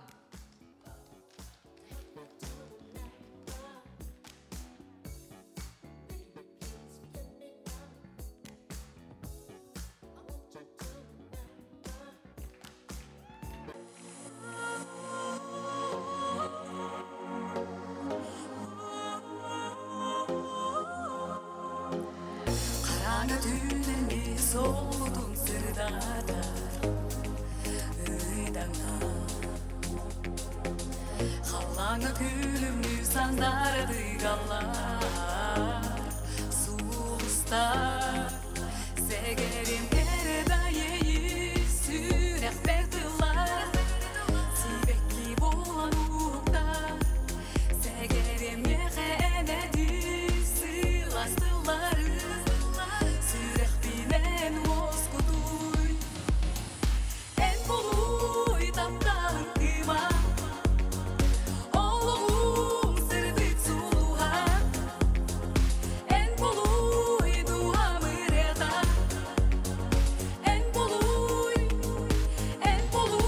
Хараҥа түүнү солутун сырдатар ыйдаҥа Халлааҥҥа күлүмнүү сандаарыгаллар сулустар Сэгэрим кэрэ да иэйии сүрэхпэр тыллар Сибэкки буолан уһуктар Сэгэрим миэхэ энэтий сылаас тыллары Сүрэхпинэн уоскутуй Эн буолууй тапталым кыыма Олоҕум сырдык сулуһа Эн буолууй дууһам ырыата Эн буолууй, эн буолууй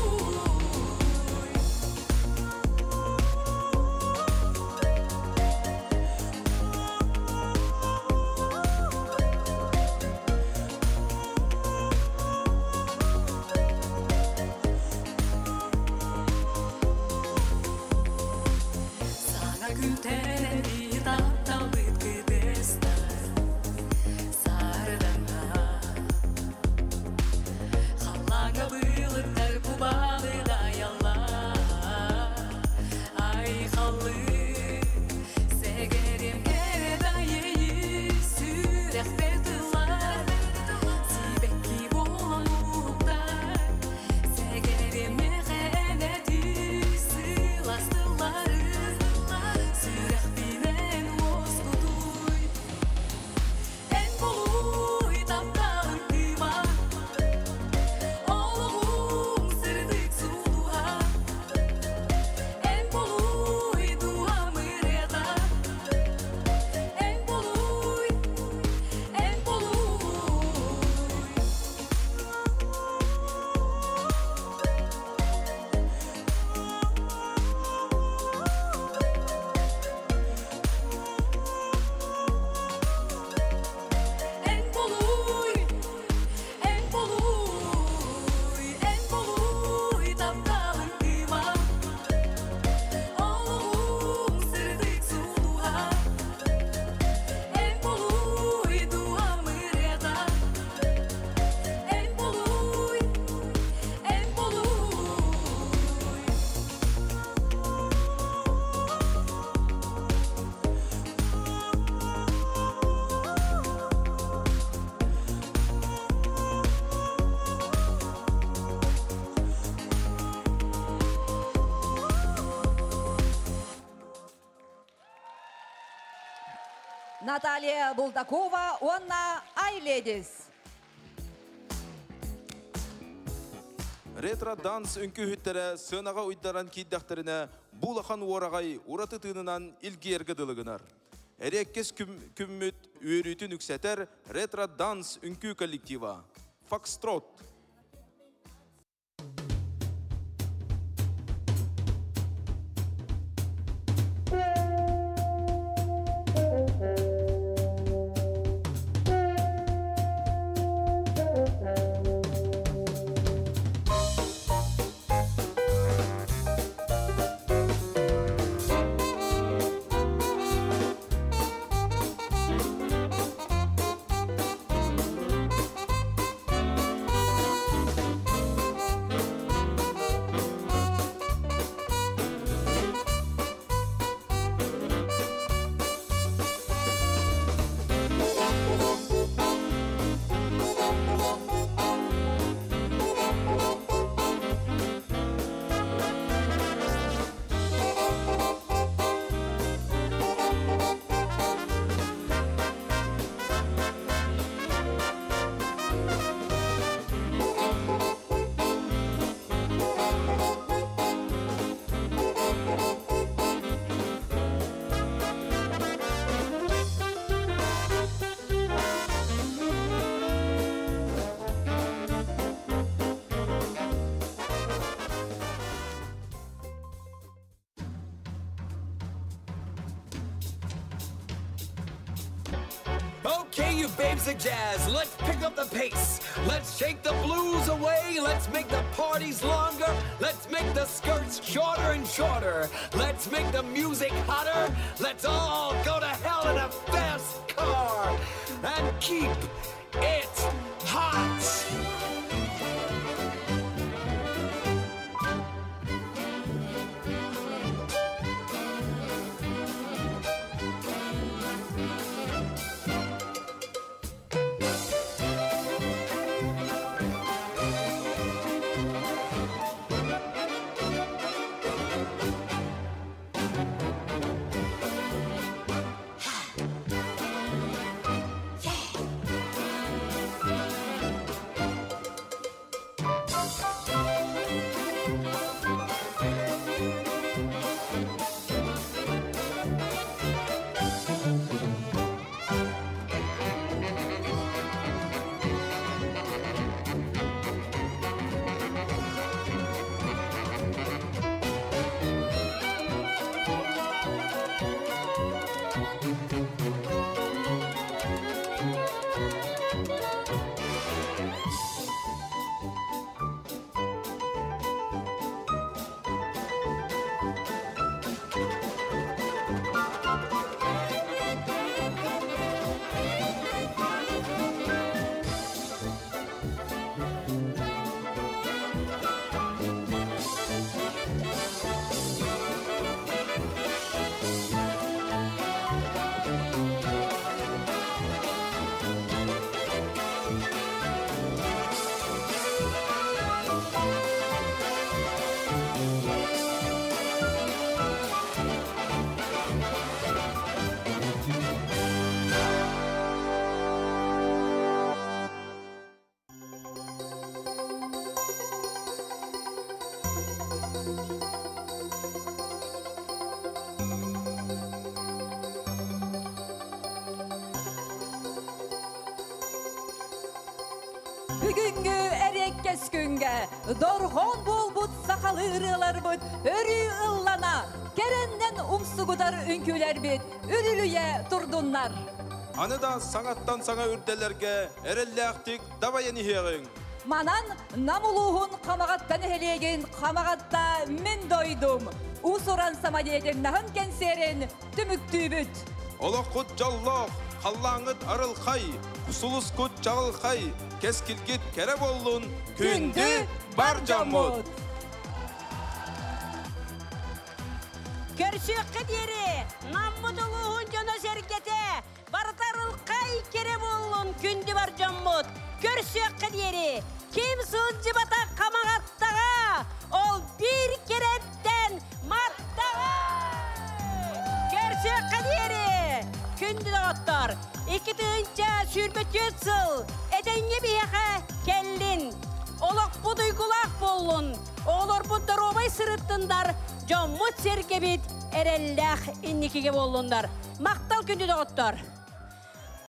Саҥа күнтэн эбии тапталбыт кытыстар сардаҥа Халлааҥҥа былыттар кубалы дайаллар Айхаллыы сэгэрим кэрэ да иэйии сүрэхпэр тыллар Сибэкки буолан уһуктар Сэгэрим миэхэ энэтий сылаас тыллары Сүрэхпинэн уоскутуй Эн буолууй тапталым кыыма Олоҕум сырдык сулуһа Эн буолууй дууһам ырыата Эн буолууй, эн буолууй Эн буолууй, эн буолууй, эн буолууй тапталым кыыма Олоҕум сырдык сулуһа Эн буолууй дууһам ырыата Эн буолууй, эн буолууй Наталья Булдакова уонна Ай Ледис. Ретро данс үҥкүүһүттэрэ сыанаҕа уйдаран киирдэхтэринэ, бу улахан уораҕай ураты тыынынан илгийэргэ дылы гынар. Эриэккэс күммүт үөрүүтүн үксэтэр ретро данс үҥкүү коллектива. Фокстрот. you babes of jazz, let's pick up the pace. Let's shake the blues away. Let's make the parties longer. Let's make the skirts shorter and shorter. Let's make the music hotter. Let's all go to hell in a fast car and keep it hot. Бүгүҥҥү эриэккэс күҥҥэ дорҕоон буолбут сахалыы ырыаларбыт өрүү ыллана, кэрэннэн умсугутар үҥкүүлэрбит үрүлүйэ турдуннар. Аны да саҥаттан саҥа үрдэллэргэ эрэллээхтик дабайан иһиэҕиҥ. Манан Нам улууһун Хамаҕатта нэһилиэгин Хамаҕатта мин дойдум уус-уран самодеятельноһын кэнсиэрин түмүктүүбүт. Олоххут дьоллоох, халлааҥҥыт арылхай, сулускут чаҕылхай, кэскилгит кэрэ буоллун, күндү бар дьоммут! Көрсүөххэ диэри Наммыт улууһун дьоно-сэргэтэ барыта арылхай кэрэ буоллун күндү бар дьоммут! Көрсүөххэ диэри ким сылдьыбатах хамаҕаттаҕа, ол биир кэрэттэн маттаҕа! Көрсүөххэ диэри күндү доҕоттор, 2024 сыл этэҥҥэ биһиэхэ кэллин! Олохпут уйгулаах буоллун, оҕолорбут доруобай сырыттыннар, дьоммут-сэргэбит эрэллээх инникигэ буоллуннар. Махтал күндү доҕоттор!